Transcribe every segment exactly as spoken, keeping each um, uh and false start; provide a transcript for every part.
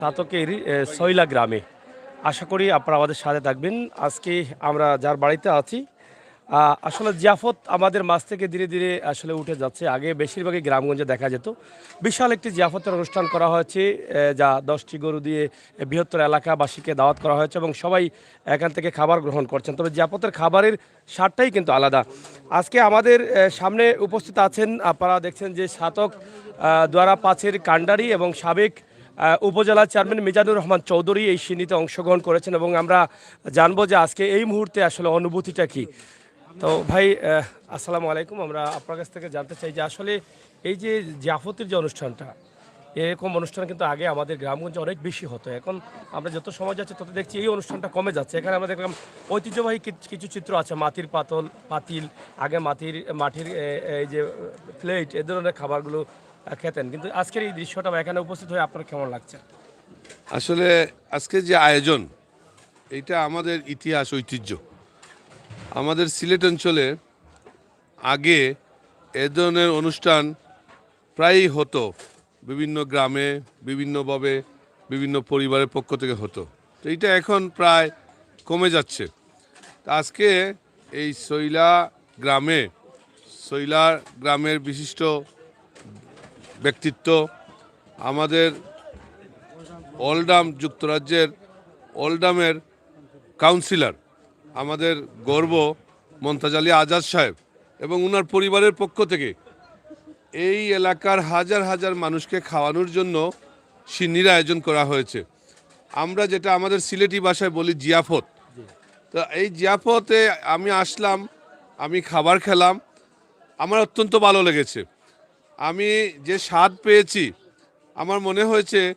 ছাতকের এ, সৈলা গ্রামে। আশা করি আপনারা আমাদের সাথে থাকবেন। আজকে আমরা যার বাড়িতে আছি, আহ, আসলে জিয়াফত আমাদের মাঝ থেকে ধীরে ধীরে আসলে উঠে যাচ্ছে। আগে বেশিরভাগই গ্রামগঞ্জে দেখা যেত। বিশাল একটি জিয়াফতের অনুষ্ঠান করা হয়েছে, এ, যা দশটি গরু দিয়ে এ, বৃহত্তর এলাকাবাসীকে দাওয়াত করা হয়েছে এবং সবাই এখান থেকে খাবার গ্রহণ করছেন। তবে জিয়াফতের খাবারের স্বাদটাই কিন্তু আলাদা। আজকে আমাদের এ, সামনে উপস্থিত আছেন, আপনারা দেখছেন যে ছাতক আহ, দুয়ারা পাঁচের কান্ডারি এবং সাবেক আহ, উপজেলা চেয়ারম্যান মিজানুর রহমান চৌধুরী এই শিন্নিতে অংশগ্রহণ করেছেন এবং আমরা জানবো যে আজকে এই মুহূর্তে আসলে অনুভূতিটা কি। তো ভাই, আহ, আসসালামু আলাইকুম। আমরা আপনার কাছ থেকে জানতে চাই যে আসলে এই যে জিয়াফতের যে অনুষ্ঠানটা, এরকম অনুষ্ঠান কিন্তু আগে আমাদের গ্রামগঞ্জে অনেক বেশি হতো। এখন আমরা যত সময় যাচ্ছে, তত দেখছি এই অনুষ্ঠানটা কমে যাচ্ছে। এখানে আমরা দেখলাম ঐতিহ্যবাহী কি- কিছু চিত্র আছে, মাটির পাতল পাতিল, আগে মাটির মাটির এ, এই যে প্লেট, এ ধরনের খাবারগুলো আহ, খেতেন, কিন্তু আজকের এই দৃশ্যটা বা এখানে উপস্থিত হয়ে আপনার কেমন লাগছে? আসলে আজকে যে আয়োজন, এটা আমাদের ইতিহাস, ঐতিহ্য। আমাদের সিলেট অঞ্চলে আগে এ ধরনের অনুষ্ঠান প্রায়ই হতো, বিভিন্ন গ্রামে বিভিন্নভাবে বিভিন্ন পরিবারের পক্ষ থেকে হতো। তো এটা এখন প্রায় কমে যাচ্ছে। তো আজকে এই সৈলা গ্রামে, সৈলা গ্রামের বিশিষ্ট ব্যক্তিত্ব, আমাদের অল্ডাম, যুক্তরাজ্যের অল্ডামের কাউন্সিলর, আমাদের গর্ব মন্তাজ আলী আজাদ সাহেব এবং ওনার পরিবারের পক্ষ থেকে এই এলাকার হাজার হাজার মানুষকে খাওয়ানোর জন্য শিন্নির আয়োজন করা হয়েছে। আমরা যেটা আমাদের সিলেটি ভাষায় বলি জিয়াফত। তো এই জিয়াফতে আমি আসলাম, আমি খাবার খেলাম, আমার অত্যন্ত ভালো লেগেছে। আমি যে স্বাদ পেয়েছি, আমার মনে হয়েছে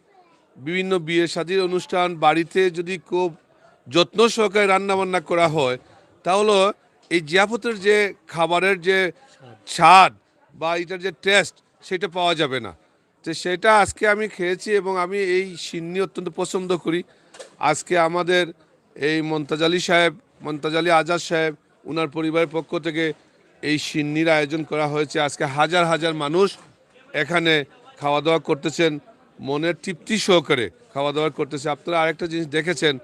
বিভিন্ন বিয়ে শাদীর অনুষ্ঠান, বাড়িতে যদি খুব যত্ন সহকারে রান্নাবান্না করা হয়, তাহলে এই জিয়াফতের যে খাবারের যে স্বাদ বা এটার যে টেস্ট, সেটা পাওয়া যাবে না। তো সেটা আজকে আমি খেয়েছি এবং আমি এই শিন্নি অত্যন্ত পছন্দ করি। আজকে আমাদের এই মন্তাজ আলী সাহেব, মন্তাজ আলী আজাদ সাহেব, ওনার পরিবারের পক্ষ থেকে এই শিন্নির আয়োজন করা হয়েছে। আজকে হাজার হাজার মানুষ এখানে খাওয়া দাওয়া করতেছেন, মনের তৃপ্তি সহকারে খাওয়া দাওয়া করতেছে। আপনারা আরেকটা জিনিস দেখেছেন,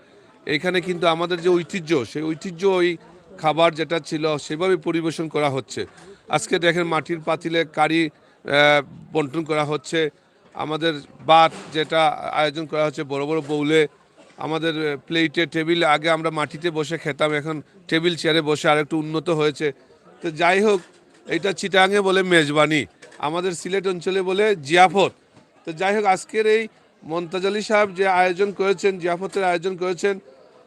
এখানে কিন্তু আমাদের যে ঐতিহ্য, সেই ঐতিহ্য ওই খাবার যেটা ছিল সেভাবে পরিবেশন করা হচ্ছে। আজকে দেখেন মাটির পাতিলে কারি আহ, বন্টন করা হচ্ছে। আমাদের ভাত যেটা আয়োজন করা হচ্ছে বড় বড় বাউলে, আমাদের আহ, প্লেটে, টেবিলে, আগে আমরা মাটিতে বসে খেতাম, এখন টেবিল চেয়ারে বসে আরেকটু উন্নত হয়েছে। তো যাই হোক, এটা চিটাঙে বলে মেজবানি, আমাদের সিলেট অঞ্চলে বলে জিয়াফত। তো যাই হোক, আজকের এই মন্তাজ আলী সাহেব যে আয়োজন করেছেন, জিয়াফতের আয়োজন করেছেন,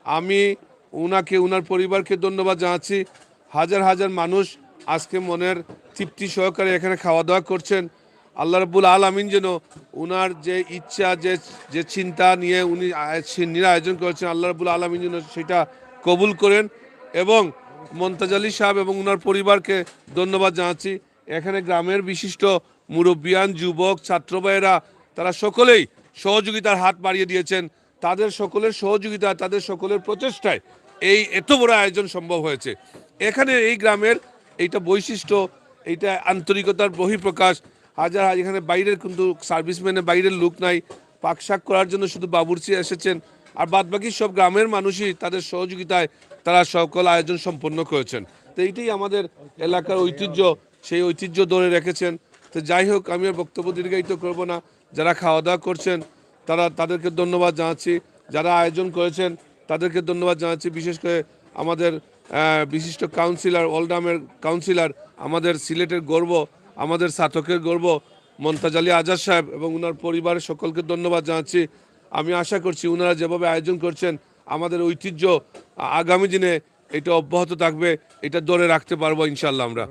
আমি ওনাকে, ওনার পরিবারকে ধন্যবাদ জানাচ্ছি। হাজার হাজার মানুষ আজকে মনের তৃপ্তি সহকারে এখানে খাওয়া দাওয়া করছেন। আল্লাহ রাব্বুল আলামিন যেন ওনার যে ইচ্ছা, যে যে চিন্তা নিয়ে উনি আয়- শিন্নির আয়োজন করেছেন, আল্লাহ রাব্বুল আলামিন যেন সেটা কবুল করেন। এবং মন্তাজ আলী সাহেব এবং ওনার পরিবারকে ধন্যবাদ জানাচ্ছি। এখানে গ্রামের বিশিষ্ট মুরব্বিয়ান, যুবক, ছাত্র ভাইয়েরা, তারা সকলেই সহযোগিতার হাত বাড়িয়ে দিয়েছেন। তাদের সকলের সহযোগিতা, তাদের সকলের প্রচেষ্টায় এই এত বড় আয়োজন সম্ভব হয়েছে। এখানে এই গ্রামের এইটা বৈশিষ্ট্য, এইটা আন্তরিকতার বহিঃপ্রকাশ। হাজার হাজার এখানে বাইরের কিন্তু সার্ভিসম্যানের বাইরের লোক নাই, পাক শাক করার জন্য শুধু বাবুর্চি এসেছেন। আর বাদবাকি সব গ্রামের মানুষই তাদের সহযোগিতায় তারা সকল আয়োজন সম্পন্ন করেছেন। তো এইটাই আমাদের এলাকার ঐতিহ্য, সেই ঐতিহ্য ধরে রেখেছেন। তো যাই হোক, আমি আর বক্তব্য দীর্ঘায়িত করব না। যারা খাওয়া দাওয়া করছেন, তারা, তাদেরকে ধন্যবাদ জানাচ্ছি। যারা আয়োজন করেছেন, তাদেরকে ধন্যবাদ জানাচ্ছি। বিশেষ করে আমাদের আহ, বিশিষ্ট কাউন্সিলর, অল্ডামের কাউন্সিলর, আমাদের সিলেটের গর্ব, আমাদের ছাতকের গর্ব মন্তাজ আলী আজাদ সাহেব এবং ওনার পরিবারের সকলকে ধন্যবাদ জানাচ্ছি। আমি আশা করছি ওনারা যেভাবে আয়োজন করছেন, আমাদের ঐতিহ্য আ- আগামী দিনে এটা অব্যাহত থাকবে, এটা ধরে রাখতে পারবো ইনশাল্লাহ আমরা।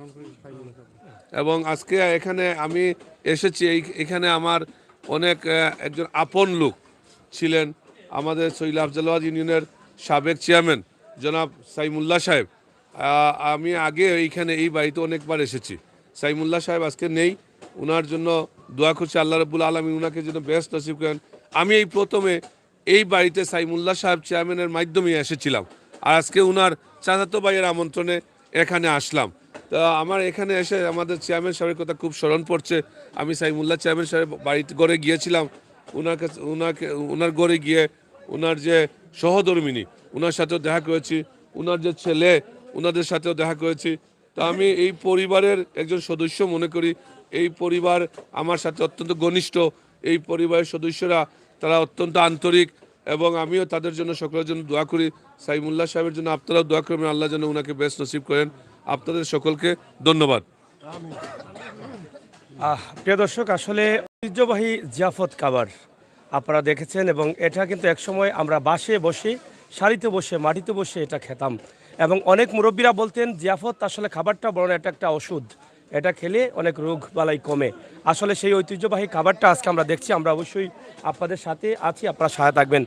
এবং আজকে এখানে আমি এসেছি, এই এখানে আমার অনেক আহ, একজন আপন লোক ছিলেন, আমাদের সৈল আফজালাবাদ ইউনিয়নের সাবেক চেয়ারম্যান জনাব সাইমুল্লাহ সাহেব। আহ, আমি আগে এইখানে এই বাড়িতে অনেকবার এসেছি। সাইমুল্লাহ সাহেব আজকে নেই, ওনার জন্য দোয়া করছি আল্লাহ রাব্বুল আলামিন ওনাকে যেন বেহেশত নসিব করেন। আমি এই প্রথমে এই বাড়িতে সাইমুল্লাহ সাহেব চেয়ারম্যানের মাধ্যমে এসেছিলাম, আর আজকে ওনার চাচাতো ভাইয়ের আমন্ত্রণে এখানে আসলাম। তা আমার এখানে এসে আমাদের চেয়ারম্যান সাহেবের কথা খুব স্মরণ পড়ছে। আমি সাইমুল্লাহ চেয়ারম্যান সাহেব বাড়িতে, ঘরে গিয়েছিলাম, ওনার কাছে, ওনাকে, ওনার ঘরে গিয়ে ওনার যে সহধর্মিনী, ওনার সাথেও দেখা করেছি, ওনার যে ছেলে, ওনাদের সাথেও দেখা করেছি। তো আমি এই পরিবারের একজন সদস্য মনে করি, এই পরিবার আমার সাথে অত্যন্ত ঘনিষ্ঠ। এই পরিবারের সদস্যরা, তারা অত্যন্ত আন্তরিক এবং আমিও তাদের জন্য, সকলের জন্য দোয়া করি। সাইমুল্লাহ সাহেবের জন্য আপনারাও দোয়া করবেন, আল্লাহ যেন ওনাকে বেহেশত নসিব করেন। আপনাদের সকলকে ধন্যবাদ। আহ, প্রিয় দর্শক, আসলে ঐতিহ্যবাহী জিয়াফত খাবার আপনারা দেখেছেন, এবং এটা কিন্তু একসময় আমরা বাসে বসে, সারিতে বসে, মাটিতে বসে এটা খেতাম। এবং অনেক মুরব্বীরা বলতেন, জিয়াফত আসলে খাবারটা বড় না, এটা একটা ওষুধ, এটা খেলে অনেক রোগ বালাই কমে। আসলে সেই ঐতিহ্যবাহী খাবারটা আজকে আমরা দেখছি। আমরা অবশ্যই আপনাদের সাথে আছি, আপনারা সাথে থাকবেন।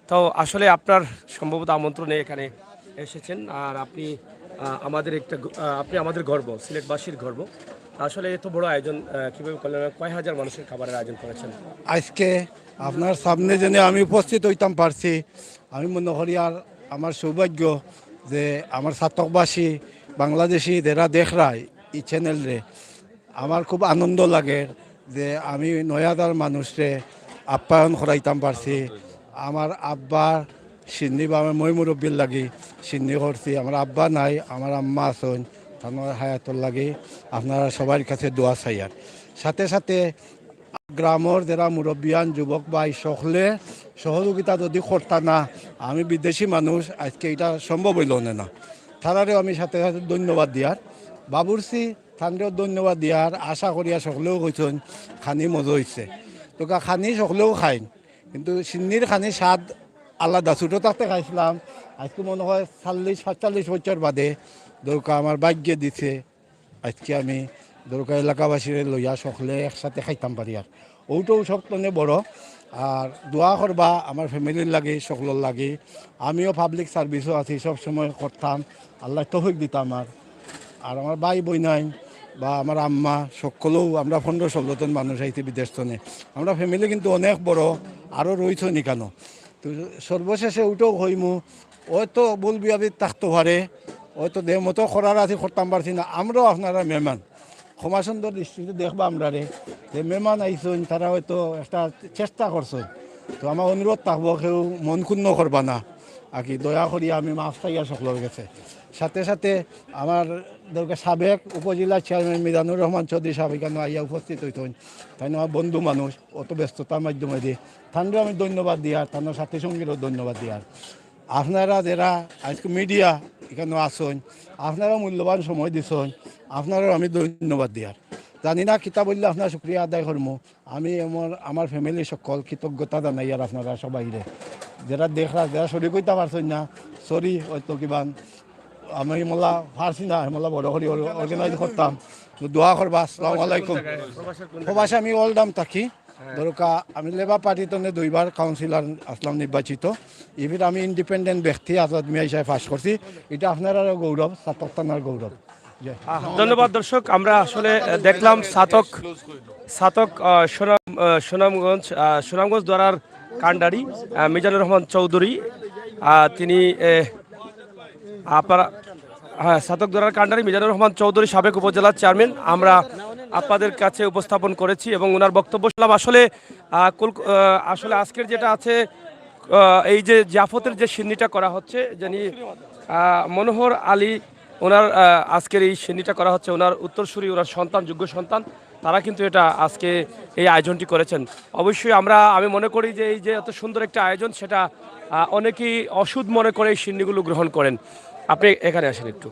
তো আসলে আপনার সম্ভবত আমন্ত্রণে এখানে এসেছেন, আর আপনি আহ, আমাদের একটা গ- আহ, আপনি আমাদের গর্ব, সিলেটবাসীর গর্ব। আসলে এত বড় আয়োজন আহ, কিভাবে করলেন? কয় হাজার মানুষের খাবারের আয়োজন করেছেন? আজকে আপনার সামনে যেন আমি উপস্থিত হইতাম পারছি, আমি মনে করি আর আমার সৌভাগ্য যে আমার ছাতকবাসী, বাংলাদেশি যারা দেখরায় এই চ্যানেলরে, আমার খুব আনন্দ লাগে যে আমি নয় হাজার মানুষরে আপ্যায়ন করাইতাম পারছি। আমার আব্বার সিন্নি বা আমার ময় মুরব্বীর লাগি সিন্নি করছি। আমার আব্বা নাই, আমার আম্মা আছইন, তানোর হায়াতর লাগি আপনারা সবার কাছে দোয়া চাইয়ার। সাথে সাথে গ্রামর যারা মুরব্বিয়ান যুবক ভাই সকলে সহযোগিতা যদি করতা না, আমি বিদেশি মানুষ, আজকে এটা সম্ভব হইল না। তারারেও আমি সাথে সাথে ধন্যবাদ দিয়ার। বাবুর্চি তানরেও ধন্যবাদ দিয়ার। আশা করিয়া সকলেও কইছইন খানি মজা হইছে। তো কা-, খানি সকলেও খাইন, কিন্তু সিন্নির খানি স্বাদ আলাদা। ছোটো থাকতে খাইছিলাম, আজকে মনে হয় চল্লিশ পঁয়তাল্লিশ বছর বাদে দরকার আমার ভাগ্যে দিছে। আজকে আমি দরকার এলাকাবাসীরে লইয়া সকলে একসাথে খাইতাম পারি। আর ওটাও সব তনে বড়। আর দোয়া করবা আমার ফ্যামিলির লাগি, সকলর লাগি। আমিও পাবলিক সার্ভিসও আছি, সব সময় করতাম, আল্লাহ তৌফিক দিতাম। আর আর আমার ভাই বইনাইন বা আমার আম্মা সকলেও, আমরা পনেরো ষোলো জন মানুষ আইছি বিদেশ তনে। আমরা ফ্যামিলি কিন্তু অনেক বড়, আরও রইছইন ইকানো। তো সর্বশেষে ওটাও কইমু, হয়তো ভুল বিয়াবি থাকতো পারে, হয়তো দে মতো করার আছে করতাম পারছি না। আমরাও আপনারা মেহমান, ক্ষমা সুন্দর দৃষ্টিতে দেখবা আমরারে। যে মেহমান আইছইন, তারা হয়তো একটা চেষ্টা করছইন। তো আমার অনুরোধ থাকবো, কেউ মন ক্ষুণ্ণ করবা না আর কি। দয়া করি আমি মাফ চাইয়া সকলের গেছে। সাথে সাথে আমার দরকার সাবেক উপজেলা চেয়ারম্যান মিজানুর রহমান চৌধুরী সাহেব এখানে আইয়া উপস্থিত হইতইন। তাইন আমার বন্ধু মানুষ, অত ব্যস্ততার মাধ্যমে দিয়ে তানরেও আমি ধন্যবাদ দিয়ার, তানোর সাথী সঙ্গীরও ধন্যবাদ দিয়ার। আপনারা যারা আজকে মিডিয়া এখানে আছইন, আপনারা মূল্যবান সময় দিছইন, আপনারাও আমি ধন্যবাদ দিয়ার। জানি না কিতা বললে আপনার শুক্রিয়া আদায় করমু। আমি আমার, আমার ফ্যামিলি সকল কৃতজ্ঞতা জানাই আর আপনারা সবাইরে। যারা দেখরা, যারা শরিক হইতা পারছইন না, সরি, হয়তো কিবান আমি মোলা পারছি না, মোলা বড় করি অর্গানাইজ করতাম। তো দোয়া করবা। আসসালামু আলাইকুম। প্রবাসে আমি অলডাম থাকি। দরকার আমি লেবার পার্টি তনে দুইবার কাউন্সিলর আসলাম নির্বাচিত। এবার আমি ইন্ডিপেন্ডেন্ট ব্যক্তি, আজাদ মিয়া হিসাবে পাশ করছি। এটা আপনারারও গৌরব, ছাতক থানার গৌরব। জয়। আহ, ধন্যবাদ দর্শক, আমরা আসলে আহ, দেখলাম ছাতক, ছাতক আহ, সুনাম আহ, সুনামগঞ্জ আহ, সুনামগঞ্জ দোয়ারার কান্ডারি আহ, মিজানুর রহমান চৌধুরী, আহ, তিনি আহ, আপনারা, হ্যাঁ, ছাতক দোয়ারার কান্ডারি মিজানুর রহমান চৌধুরী, সাবেক উপজেলার চেয়ারম্যান, আমরা আপনাদের কাছে উপস্থাপন করেছি এবং ওনার বক্তব্য শুনলাম। আসলে আহ, কল- আহ, আসলে আজকের যেটা আছে, আহ, এই যে জিয়াফতের যে সিন্নিটা করা হচ্ছে, যিনি আহ, মনোহর আলী, ওনার আহ, আজকের এই সিন্নিটা করা হচ্ছে, ওনার উত্তরসূরি, ওনার সন্তান, যোগ্য সন্তান, তারা কিন্তু এটা আজকে এই আয়োজনটি করেছেন। অবশ্যই আমরা, আমি মনে করি যে এই যে এত সুন্দর একটা আয়োজন, সেটা আহ, অনেকেই অসুধ মনে করে এই সিন্নিগুলো গ্রহণ করেন। আপনি এখানে আসেন একটু,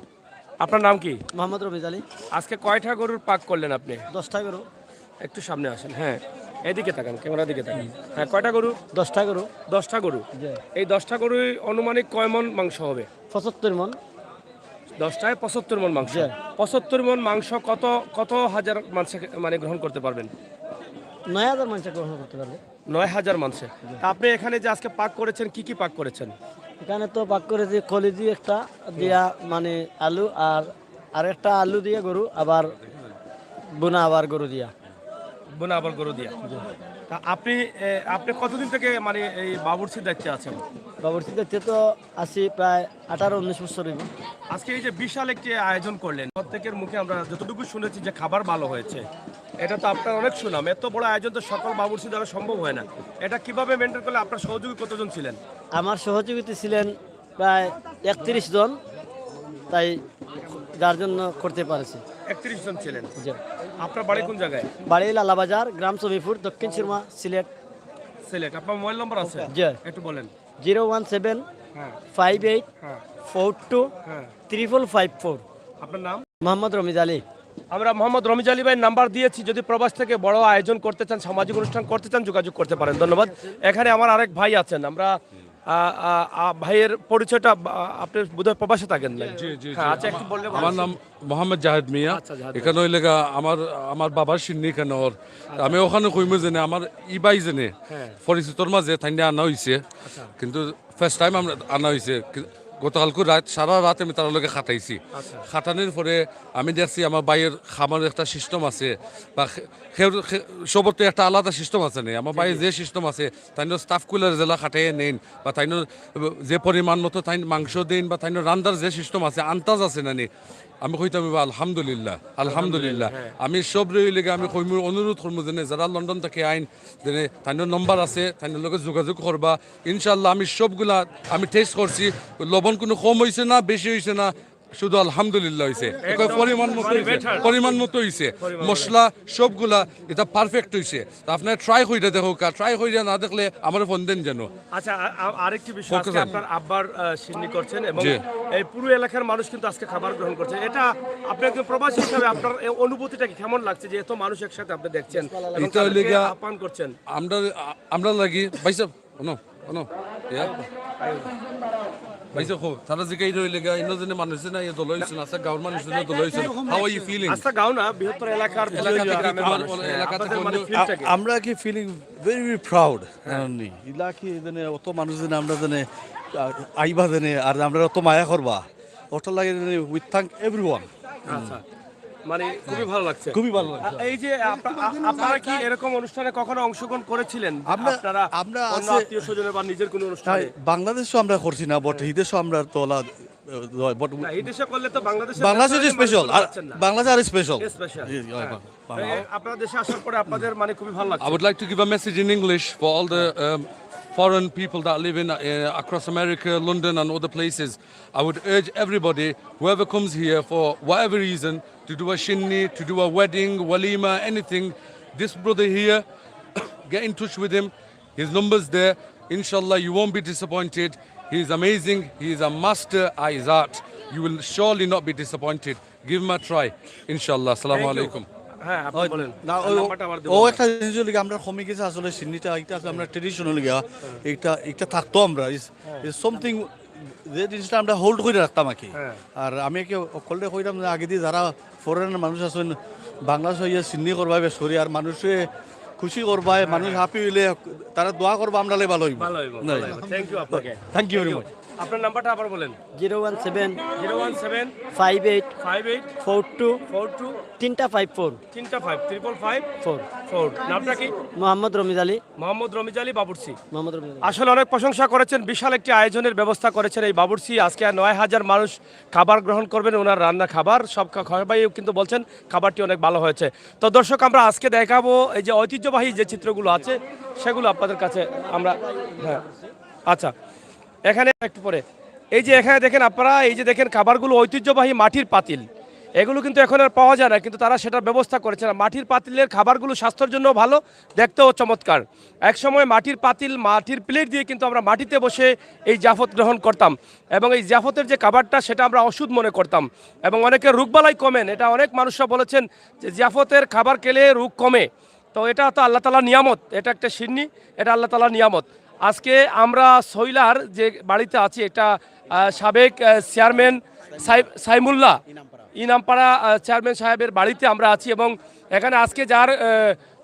আপনার নাম কি? মোহাম্মদ রমিজ আলী। আজকে কয়টা গরুর পাক করলেন আপনি? দশটা গরু। একটু সামনে আসেন, হ্যাঁ, এদিকে তাকান, ক্যামেরার দিকে তাকান। হ্যাঁ, কয়টা গরু? দশটা গরু। দশটা গরু। জি। এই দশটা গরুই অনুমানিক কয় মন মাংস হবে? পঁচাত্তর মন। দশটায় পঁচাত্তর মন মাংস। জি। পঁচাত্তর মন মাংস কত, কত হাজার মানুষে মানে গ্রহণ করতে পারবেন? নয় হাজার মানুষ গ্রহণ করতে পারবে। নয় হাজার মানুষে। তা আপনি এখানে যে আজকে পাক করেছেন, কি কি পাক করেছেন? এখানে তো পাক করেছি কলিজি একটা দিয়া, মানে আলু, আর আর একটা আলু দিয়ে গরু, আবার বোনা আবার গরু দিয়া। বোনা আবার গরু দিয়া। তা আপনি এ, আপনি কতদিন থেকে মানে এই বাবুর্চির দায়িত্বে আছেন? বাবুর্চির দায়িত্বে তো আছি প্রায় আঠারো উনিশ বছর হইব। আজকে এই যে বিশাল একটি আয়োজন করলেন, প্রত্যেকের মুখে আমরা যতটুকু শুনেছি যে খাবার ভালো হয়েছে, এটা তো আপনার অনেক সুনাম। এত বড় আয়োজন তো সকল বাবুর্চি দ্বারা সম্ভব হয় না। এটা কিভাবে মেনটেন করলে? আপনার সহযোগী কতজন ছিলেন? আমার সহযোগিতা ছিলেন প্রায় একত্রিশ জন, তাই যার জন্য করতে পারছি। একত্রিশ জন ছিলেন। জি। আপনার বাড়ি কোন জায়গায়? বাড়ি লালাবাজার, গ্রাম সমীপুর, দক্ষিণ সুরমা, সিলেট। সিলেট। আপনার মোবাইল নম্বর আছে? জি। একটু বলেন। জিরো ওয়ান সেভেন হ্যাঁ। ফাইভ এইট হ্যাঁ। ফোর টু হ্যাঁ। Triple five four. আপনার নাম? মোহাম্মদ রমিজ আলী। আমরা মোহাম্মদ রমিজ আলী ভাইয়ের নাম্বার দিয়েছি, যদি প্রবাস থেকে বড় আয়োজন করতে চান, সামাজিক অনুষ্ঠান করতে চান, যোগাযোগ করতে পারেন। ধন্যবাদ। এখানে আমার আরেক ভাই আছেন, আমরা আ, আ, আ, ভাইয়ের পরিচয়টা, আ, আপনি বোধহয় প্রবাসে থাকেন না? জি, জি, হ্যাঁ, জি। আচ্ছা, একটু বললে ভালো আমার হয়। নাম মোহাম্মদ জাহেদ মিয়া। আচ্ছা, জাহেদ এখানে হইলে গা আমার আমার বাবার সিন্নি এখানে ওর। আমি ওখানে কইমু জেনে আমার ইবাই জেনে হ্যাঁ। পরিচিতর মাঝে তাইনে আনা হইছে। কিন্তু ফার্স্ট টাইম আমরা আনা হইছে। কি- গতকালকে রাত, সারা রাত আমি তার লগে খাটাইছি। খাটানোর পরে আমি দেখছি আমার ভাইয়ের খামার একটা সিস্টেম আছে, বা খে- খে- খে- সবর তো একটা আলাদা সিস্টেম আছে নি। আমার ভাইয়ের যে সিস্টেম আছে, তাইন স্টাফ কুলার জেলা খাটাইয়া নেন, বা তাইন যে পরিমাণ মতো তাইন মাংস দেন, বা তাইন রান্দার যে সিস্টেম আছে, আন্দাজ আছে না নি। আমি কইতাম, "বা আলহামদুলিল্লাহ, আলহামদুলিল্লাহ।" আমি সব রইলে আমি কইমু, অনুরোধ করমু যেন যারা লন্ডন থেকে আইন, যেন তাইন নম্বর আছে, তাইন লগে যোগাযোগ করবা। ইনশাআল্লাহ আমি সবগুলা আমি টেস্ট করছি, লবণ কোনো কম হইছে না, বেশি হইছে না, শুধু আলহামদুলিল্লাহ হইছে। একদম পরিমাণ মতো হইছে, পরিমাণ মতো হইছে। মশলা সবগুলা এটা পারফেক্ট হইছে। তা আপনারা ট্রাই কইরা দেখো, ট্রাই কইরা না দেখলে আমার ফোন দেন যেন। আচ্ছা, আ- আ- আরেকটি বিষয়, ওকে, আজকে স্যার। আপনার আব্বার আহ, সিন্নি করছেন এবং জি। এই পুরো এলাকার মানুষ কিন্তু আজকে খাবার গ্রহণ করছে। এটা আপনি একজন প্রবাসী হিসাবে আপনার এই অনুভূতিটা কি, কেমন লাগছে যে এত মানুষ একসাথে আপনি দেখছেন এবং এটা তাদেরকে লেগা- আপ্যায়ন করছেন? আমরা আমরা লাগি ভাই সাহেব, হুনো, হুনো, ইয়া। ভাই সাহেব, খুব তারা জিকাই রইলে গা, ইনো জেনে মানুষ না, ইয়ে দল হইছে না, আচ্ছা, গাঁওর মানুষ না, দল হইছে না। How are you feeling? আচ্ছা, গাঁও না, বৃহত্তর এলাকার এলাকা থেকে গ্রামের তোমার মানুষ। এলাকা আপনাদের থেকে মানে অন্য- ফিলটা কি? আমরা কি ফিলিং ভেরি ভেরি প্রাউড। ইলা কি জানে অত মানুষ জানে আমরা জানে আইবা জানে আর আমরা অত মায়া করবা, ওটা লাগে জানে উই থ্যাংক এভরিওয়ান। আচ্ছা, মানে খুবই ভালো লাগছে। খুবই ভালো লাগছে। আ- এই যে আপনা- আ- আপনারা কি এরকম অনুষ্ঠানে কখনো অংশগ্রহণ করেছিলেন? আমরা- আপনারা আমরা অন্য আছে- আত্মীয় স্বজনের বা নিজের কোনো অনুষ্ঠানে? বাংলাদেশও আমরা করছি না, বট এই দেশও আমরা তো ওলা, আহ, বট না, এই দেশে করলে তো বাংলাদেশে বাংলাদেশ ব্যবসা স্পেশাল। মানুষ পাচ্ছেন না। বাংলাদেশ আর স্পেশাল। স্পেশাল। জি, জি, হ্যাঁ। বাংলা। এই আপনারা দেশে আসার পরে আপনাদের মানে খুবই ভালো লাগছে। I would like to give a message in English for all the um, foreign people that live in uh, across America, London, and other places. I would urge everybody, whoever comes here for whatever reason, to do a shinni, to do a wedding, walima, anything, this brother here, get in touch with him. His number's there. Inshallah, you won't be disappointed. He is amazing. He is a master at his art. You will surely not be disappointed. Give him a try. Inshallah. Assalamu alaikum. হ্যাঁ, আপনি বলেন। না, আর ও- নাম্বারটা আবার দেবো ও আমরা। একটা জিনিস হইলে কি, আমরা কমে গেছে আসলে সিন্নিটা, এটা আছে আমরা ট্রেডিশনাল গিয়া, এটা এটা থাকতো আমরা ইজ সামথিং, যে জিনিসটা আমরা হোল্ড করে রাখতাম আর কি। আর আমি একে অকলরে কইলাম যে আগে দিয়ে যারা ফরেন মানুষ আছেন, বাংলাদেশ হইয়া সিন্নি করবা বেশ করি, আর মানুষে খুশি করবা, মানুষ হ্যাপি হইলে তারা দোয়া করবা, আমরা লে ভালো হইব। ভালো হইব, ভালো হইব। থ্যাংক ইউ আপনাকে। Thank you very much. আপনার নাম্বারটা আবার বলেন। Zero one seven zero one seven five eight five eight four two four two তিনটা ফাইভ ফোর। তিনটা five triple five four. Four. নামটা কি? মোহাম্মদ রমিজ আলী। মোহাম্মদ রমিজ আলী বাবুর্চি। মোহাম্মদ রমিজ আলী। আসলে অনেক প্রশংসা করেছেন, বিশাল একটি আয়োজনের ব্যবস্থা করেছেন এই বাবুর্চি। আজকে নয় হাজার মানুষ খাবার গ্রহণ করবেন, ওনার রান্না খাবার সব খা- সবাই কিন্তু বলছেন খাবারটি অনেক ভালো হয়েছে। তো দর্শক, আমরা আজকে দেখাবো এই যে ঐতিহ্যবাহী যে চিত্রগুলো আছে সেগুলো আপনাদের কাছে আমরা, হ্যাঁ, আচ্ছা, এখানে একটু পরে এই যে এখানে দেখেন আপনারা, এই যে দেখেন খাবারগুলো ঐতিহ্যবাহী মাটির পাতিল, এগুলো কিন্তু এখন আর পাওয়া যায় না, কিন্তু তারা সেটার ব্যবস্থা করেছে না। মাটির পাতিলের খাবারগুলো স্বাস্থ্যের জন্য ভালো, দেখতেও চমৎকার। এক সময় মাটির পাতিল, মাটির প্লেট দিয়ে কিন্তু আমরা মাটিতে বসে এই জিয়াফত গ্রহণ করতাম এবং এই জিয়াফতের যে খাবারটা সেটা আমরা ওষুধ মনে করতাম এবং অনেকের রোগবালাই কমেন, এটা অনেক মানুষরা বলেছেন যে জিয়াফতের খাবার খেলে রোগ কমে। তো এটা তো আল্লাহ তাআলার নিয়ামত, এটা একটা সিন্নি, এটা আল্লাহ তাআলার নিয়ামত। আজকে আমরা সইলার যে বাড়িতে আছি, এটা আহ, সাবেক আহ, চেয়ারম্যান সাইমুল্লাহ ইনামপাড়া আহ, চেয়ারম্যান সাহেবের বাড়িতে আমরা আছি এবং এখানে আজকে যার আহ,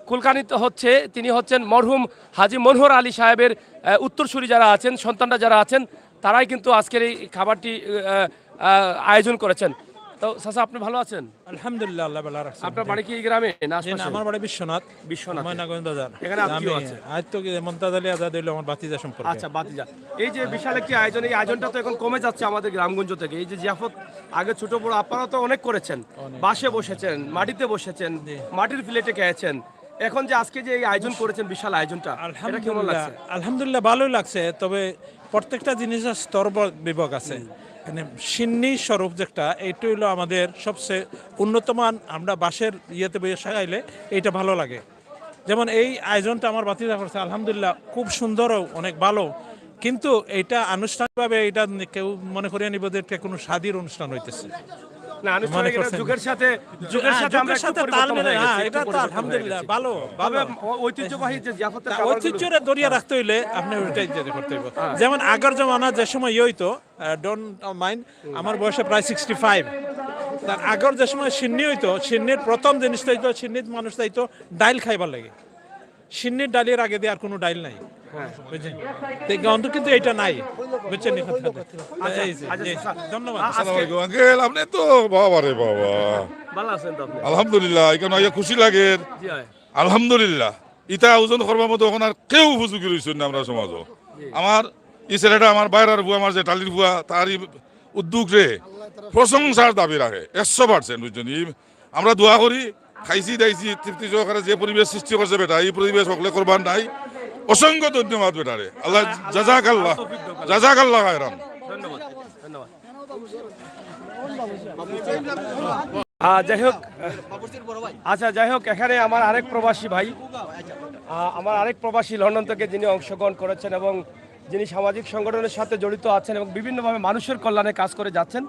কুলখানি হচ্ছে, তিনি হচ্ছেন মরহুম হাজী মনোহর আলী সাহেবের আহ, উত্তরসূরি যারা আছেন, সন্তানরা যারা আছেন, তারাই কিন্তু আজকের এই খাবারটি আহ, আহ, আয়োজন করেছেন। তো চাচা, আপনি ভালো আছেন? আলহামদুলিল্লাহ, আল্লাহ ভালো রাখছে। আপনার বাড়ি কি এই গ্রামে না জি না, আশপাশে? আমার বাড়ি বিশ্বনাথ। বিশ্বনাথে। ময়নাগঞ্জ বাজার। এখানে আত্মীয় আমি আছে? আত্মীয় কি, মন্তাজ আলী আজাদ হইলো আমার ভাতিজা সম্পর্কে। আচ্ছা, ভাতিজা। এই যে বিশাল একটি আয়োজন, এই আয়োজনটা তো এখন কমে যাচ্ছে আমাদের গ্রামগঞ্জ থেকে। এই যে জিয়াফত, আগে ছোট বড় আপনারা তো অনেক করেছেন, বাসে বসেছেন, মাটিতে বসেছেন, মাটির প্লেটে খেয়েছেন। এখন যে আজকে যে এই আয়োজন করেছেন, বিশাল আয়োজনটা, এটা কেমন আলহামদুলিল্লাহ, লাগছে? আলহামদুলিল্লাহ, ভালোই লাগছে। তবে প্রত্যেকটা জিনিসের স্তর ব- বিভাগ আছে। মানে শিন্নি স্বরূপ যেটা, এইটা হইলো আমাদের সবচেয়ে উন্নত মান। আমরা বাসের ইয়েতে বইয়া সাজাইলে এইটা ভালো লাগে। যেমন এই আয়োজনটা আমার ভাতিজা করছে, আলহামদুলিল্লাহ, খুব সুন্দরও, অনেক ভালো। কিন্তু এইটা আনুষ্ঠানিকভাবে এটা নি- কেউ মনে করিয়া নিব যে এটা কোনো শাদীর অনুষ্ঠান হইতেছে। না, আনুষ্ঠানিক মনে এটা করছেন? যুগের সাথে, যুগের হ্যাঁ, সাথে আমরা যুগের একটু সাথে তাল পরিবর্তন মিলে, হয়ে হ্যাঁ, গেছি, এটা একটু তো পরিবর্তন হয়ে আলহামদুলিল্লাহ, গেছি। ভালো, তবে ভালো। ও-, ঐতিহ্যবাহী যে জিয়াফতের তা খাবারগুলো ঐতিহ্যরে ধরিয়া রাখতে হইলে আপনি ওইটাই ইয়ে করতে হইব। যেমন আগর জমানা যে সময় ইয়ে হইতো, ডোন্ট মাইন্ড, আমার বয়সে প্রায় সিক্সটি ফাইভ। তার আগর যে সময় শিন্নি হইতো, শিন্নির প্রথম জিনিসটা হইতো, শিন্নিত মানুষ চাইতো ডাইল খাইবার লাগে। শিন্নির ডাইলের আগে দিয়ে আর কোনো ডাইল নাই। বুঝছেন? তো এই গন্ধ কিন্তু এইটা নাই, বুঝছেন নি কথাটা? এই যে, আচ্ছা, জি, স্যার। ধন্যবাদ। আ- আজকে আসসালামু আলাইকুম আঙ্কেল, আপনি তো বাবা রে বাবা। ভালো আছেন তো আপনি? আলহামদুলিল্লাহ, এখানে আইয়া খুশি লাগের। জি, হয়। আলহামদুলিল্লাহ, ইটা আয়োজন করবার মতো এখন আর কেউ উপযোগী রইছেন না আমরা সমাজও। আমার এই ছেলেটা, আমার বাইরার ফুয়া, আমার যে টালির ফুয়া, তার এই উদ্যোগ রে প্রশংসার দাবি রাখে একশো পার্সেন্ট, বুঝছেন? এই আমরা দোয়া করি, খাইছি দাইছি তৃপ্তি সহকারে, যে পরিবেশ সৃষ্টি করছে বেটা, এই পরিবেশ হকলে করবার নাই। অসংখ্য ধন্যবাদ বেটারে, আল্লাহ জাজাকাল্লাহ, জাজাকাল্লাহ খায়রান। ধন্যবাদ, ধন্যবাদ। আহ, যাই হোক, আচ্ছা, যাই হোক, এখানে আমার আরেক প্রবাসী ভাই, আহ, আমার আরেক প্রবাসী লন্ডন থেকে যিনি অংশগ্রহণ করেছেন এবং যিনি সামাজিক সংগঠনের সাথে জড়িত আছেন এবং বিভিন্নভাবে মানুষের কল্যাণে কাজ করে যাচ্ছেন,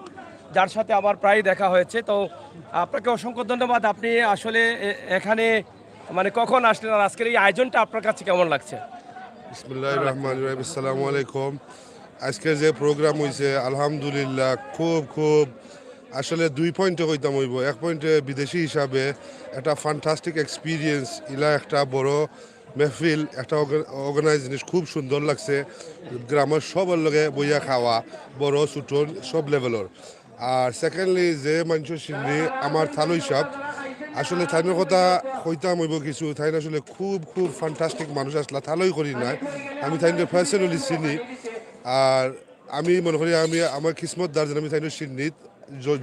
যার সাথে আমার প্রায়ই দেখা হয়েছে। তো আপনাকে অসংখ্য ধন্যবাদ। আপনি আসলে এ-, এখানে মানে কখন আসলেন আর আজকের এই আয়োজনটা আপনার কাছে কেমন লাগছে? বিসমিল্লাহির রহমানির রহিম। আসসালামু আলাইকুম। আজকের যে প্রোগ্রাম হইছে, আলহামদুলিল্লাহ, খুব খুব আসলে দুই পয়েন্টে কইতাম হইব। এক পয়েন্টে বিদেশি হিসাবে একটা ফ্যান্টাস্টিক এক্সপিরিয়েন্স, ইলা একটা বড় মেহফিল, একটা অর্গানাইজ জিনিস খুব সুন্দর লাগছে। গ্রামের সবার লগে বইয়া খাওয়া, বড় ছোট সব লেভেলর। আর সেকেন্ডলি যে মানুষের সিন্নি আমার থালই সাহেব, আসলে তাইনর কথা কইতাম হইব কিছু, তাইন আসলে খুব খুব ফ্যান্টাস্টিক মানুষ আসলা, থালই করি নাই, আমি তাইনরে পার্সোনালি চিনি। আর আমি মনে করি আমি আমার কিসমত দার যেন আমি তাইনর সিন্নিত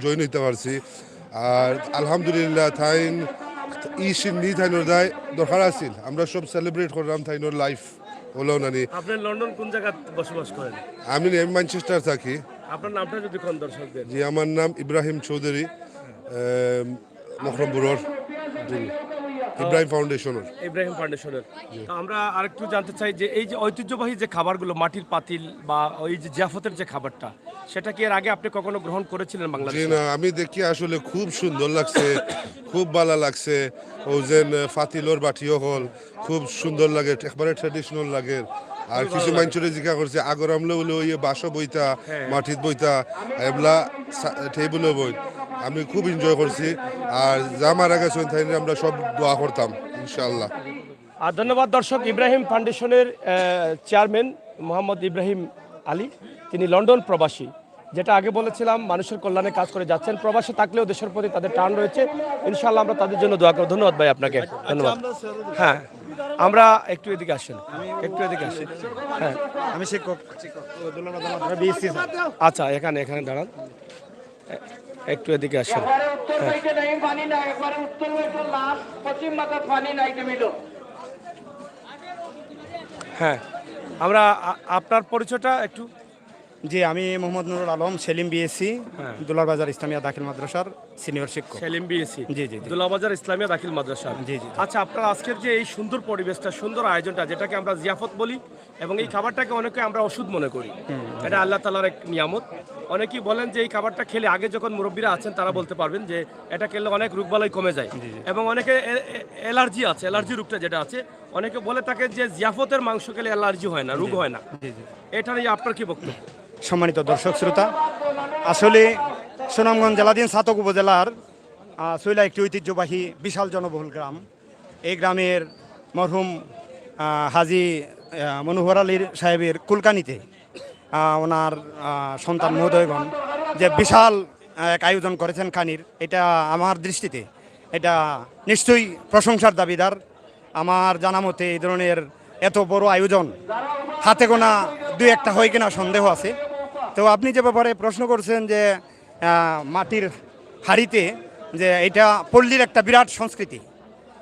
জয়েন হইতে পারছি। আর আলহামদুলিল্লাহ তাইন ই সিন্নি তাইনর দায় দরকার আছিল, আমরা সব সেলিব্রেট করলাম তাইনর লাইফ হলো নানি। আপনি লন্ডন কোন জায়গায় বসবাস করেন? আমি নি, আমি ম্যানচেস্টার থাকি। আপনার নামটা যদি কোন দর্শকদের? জি, আমার নাম ইব্রাহিম চৌধুরী, এম, মখরমপুরর। জি, ইব্রাহিম ফাউন্ডেশনের। ইব্রাহিম ফাউন্ডেশনের। তো আমরা আরেকটু জানতে চাই যে এই যে ঐতিহ্যবাহী যে খাবারগুলো, মাটির পাতিল বা ওই যে জিয়াফতের যে খাবারটা, সেটা কি এর আগে আপনি কখনো গ্রহণ করেছিলেন জি বাংলাদেশে? না, আমি দেখি আসলে খুব সুন্দর লাগছে, খুব ভালো লাগছে। ও যে ফাতিলর বাটিও হল, খুব সুন্দর লাগে, একবারে ট্রেডিশনাল লাগে। আর কিছু মানুষরে জিজ্ঞাসা করছে, আগর আমলে বলে ওই বাসো বইতা, মাটিত বইতা, এবলা টেবিলও বই। আমি খুব এনজয় করছি। আর যা মারা গেছেন তাই নিয়ে আমরা সব দোয়া করতাম ইনশাআল্লাহ। আর ধন্যবাদ দর্শক, ইব্রাহিম ফাউন্ডেশনের আহ, চেয়ারম্যান মোহাম্মদ ইব্রাহিম আলী, তিনি লন্ডন প্রবাসী। যেটা আগে বলেছিলাম, মানুষের কল্যাণে কাজ করে যাচ্ছেন, প্রবাসে থাকলেও দেশের প্রতি তাদের টান রয়েছে। ইনশাআল্লাহ আমরা তাদের জন্য দোয়া করব। ধন্যবাদ ভাই আপনাকে, ধন্যবাদ। হ্যাঁ, আমরা একটু এদিকে আসেন, একটু এদিকে আসেন। হ্যাঁ, আমি শিক্ষক, বিএসসি স্যার। আচ্ছা, এখানে এখানে দাঁড়ান, এ- একটু এদিকে আসেন। একবারে উত্তর পাইতে নাই, পানি নাই, একবারে উত্তর পাইতে লাস্ট পশ্চিম মাথার পানি নাই, তুমি তো। হ্যাঁ, আমরা আ- আপনার পরিচয়টা একটু। জি, আমি মোহাম্মদ নুরুল আলম, সেলিম বিএসসি, হ্যাঁ। দুলারবাজার ইসলামিয়া দাখিল মাদ্রাসার সিনিয়র শিক্ষক। সেলিম বিএসসি। জি, জি, জি। দুলাবাজার ইসলামিয়া দাখিল মাদ্রাসা। জি, জি, জি। আচ্ছা, আপনার আজকের যে এই সুন্দর পরিবেশটা, সুন্দর আয়োজনটা, যেটাকে আমরা জিয়াফত বলি, এবং এই খাবারটাকে অনেকে আমরা ওষুধ মনে করি, এটা আল্লাহ তাআলার এক নিয়ামত। অনেকেই বলেন যে এই খাবারটা খেলে, আগে যখন মুরব্বীরা আছেন তারা বলতে পারবেন যে এটা খেলে অনেক রোগবালাই কমে যায়, এবং অনেকে এ- এ- অ্যালার্জি আছে, অ্যালার্জি রোগটা যেটা আছে, অনেকে বলে থাকে যে জিয়াফতের মাংস খেলে অ্যালার্জি হয় না, রোগ হয় না। জি, জি। এটা নিয়ে আপনার কি বক্তব্য? সম্মানিত দর্শক শ্রোতা, আসলে সুনামগঞ্জ জেলাধীন ছাতক উপজেলার আহ, সৈলা একটি ঐতিহ্যবাহী বিশাল জনবহুল গ্রাম। এই গ্রামের মরহুম আহ, হাজী আহ, মনোহর আলীর সাহেবের কুলকানিতে আহ, ওনার আহ, সন্তান মহোদয়গণ যে বিশাল আহ, এক আয়োজন করেছেন খানির, এটা আমার দৃষ্টিতে এটা নিশ্চয়ই প্রশংসার দাবিদার। আমার জানা মতে এই ধরনের এত বড় আয়োজন হাতে গোনা দুই একটা হয় কিনা সন্দেহ আছে। তো আপনি যে ব্যাপারে প্রশ্ন করছেন যে আহ, মাটির হাড়িতে, যে এটা পল্লীর একটা বিরাট সংস্কৃতি,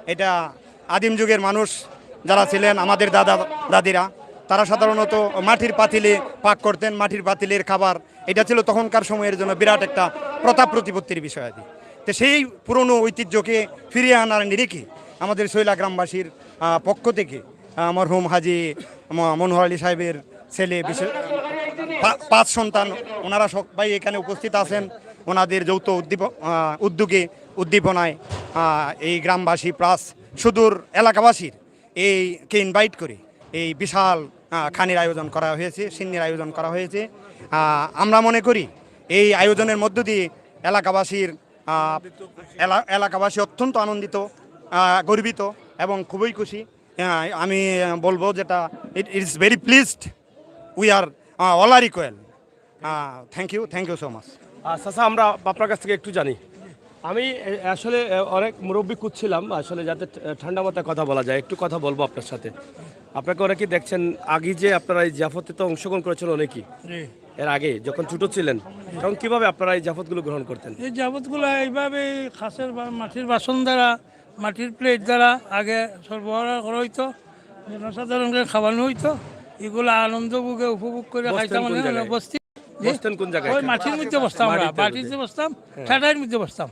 এটা আদিম যুগের মানুষ যারা ছিলেন, আমাদের দাদা দাদিরা, তারা সাধারণত মাটির পাতিলে পাক করতেন, মাটির পাতিলের খাবার। এটা ছিল তখনকার সময়ের জন্য বিরাট একটা প্রতাপ প্রতিপত্তির বিষয় আর কি। তো সেই পুরনো ঐতিহ্যকে ফিরিয়ে আনার নিরিখে আমাদের শৈলা গ্রামবাসীর আহ, পক্ষ থেকে আহ, মরহুম হাজী ম- মনোহর আলী সাহেবের ছেলে বিশেষ পা- পাঁচ সন্তান, ওনারা সবাই এখানে উপস্থিত আছেন। ওনাদের যৌথ উদ্দীপ আহ, উদ্যোগে, উদ্দীপনায় আহ, এই গ্রামবাসী প্লাস সুদূর এলাকাবাসীর এইকে ইনভাইট করে এই বিশাল আহ, খানির আয়োজন করা হয়েছে, শিন্নির আয়োজন করা হয়েছে। আহ, আমরা মনে করি এই আয়োজনের মধ্য দিয়ে এলাকাবাসীর আহ, এলা- এলাকাবাসী অত্যন্ত আনন্দিত, আহ, গর্বিত এবং খুবই খুশি। আহ, আমি আহ, বলবো যেটা, it is very pleased, we are all are equal. Thank you, thank you so much. আহ, চাচা, আমরা আপনার কাছ থেকে একটু জানি। আমি এ, আসলে এ, অনেক মুরব্বী খুঁজছিলাম আসলে, যাতে ঠ- ঠান্ডা মাথায় কথা বলা যায়। একটু কথা বলবো আপনার সাথে। আপনাকে অনেকেই দেখছেন, আগে যে আপনারা এই জিয়াফতে তো অংশগ্রহণ করেছেন অনেকেই জি। এর আগে, যখন ছোট ছিলেন, তখন কিভাবে আপনারা এই জিয়াফতগুলো গ্রহণ করতেন? এই জিয়াফতগুলো এইভাবে খাসের বা- মাটির বাসন দ্বারা, মাটির প্লেট দ্বারা আগে সরবরাহ করা হইতো, জনসাধারণকে খাওয়ানো হইতো। এগুলো আনন্দ ভোগে উপভোগ করে বসতেন খাইতাম কোন অনেক জায়গায়? বস্তি। বসতেন কোন জায়গায়? ওই মাটির মধ্যে বসতাম আমরা, মাটিতে মাটিতে বসতাম, ঠাটাইর মধ্যে বসতাম।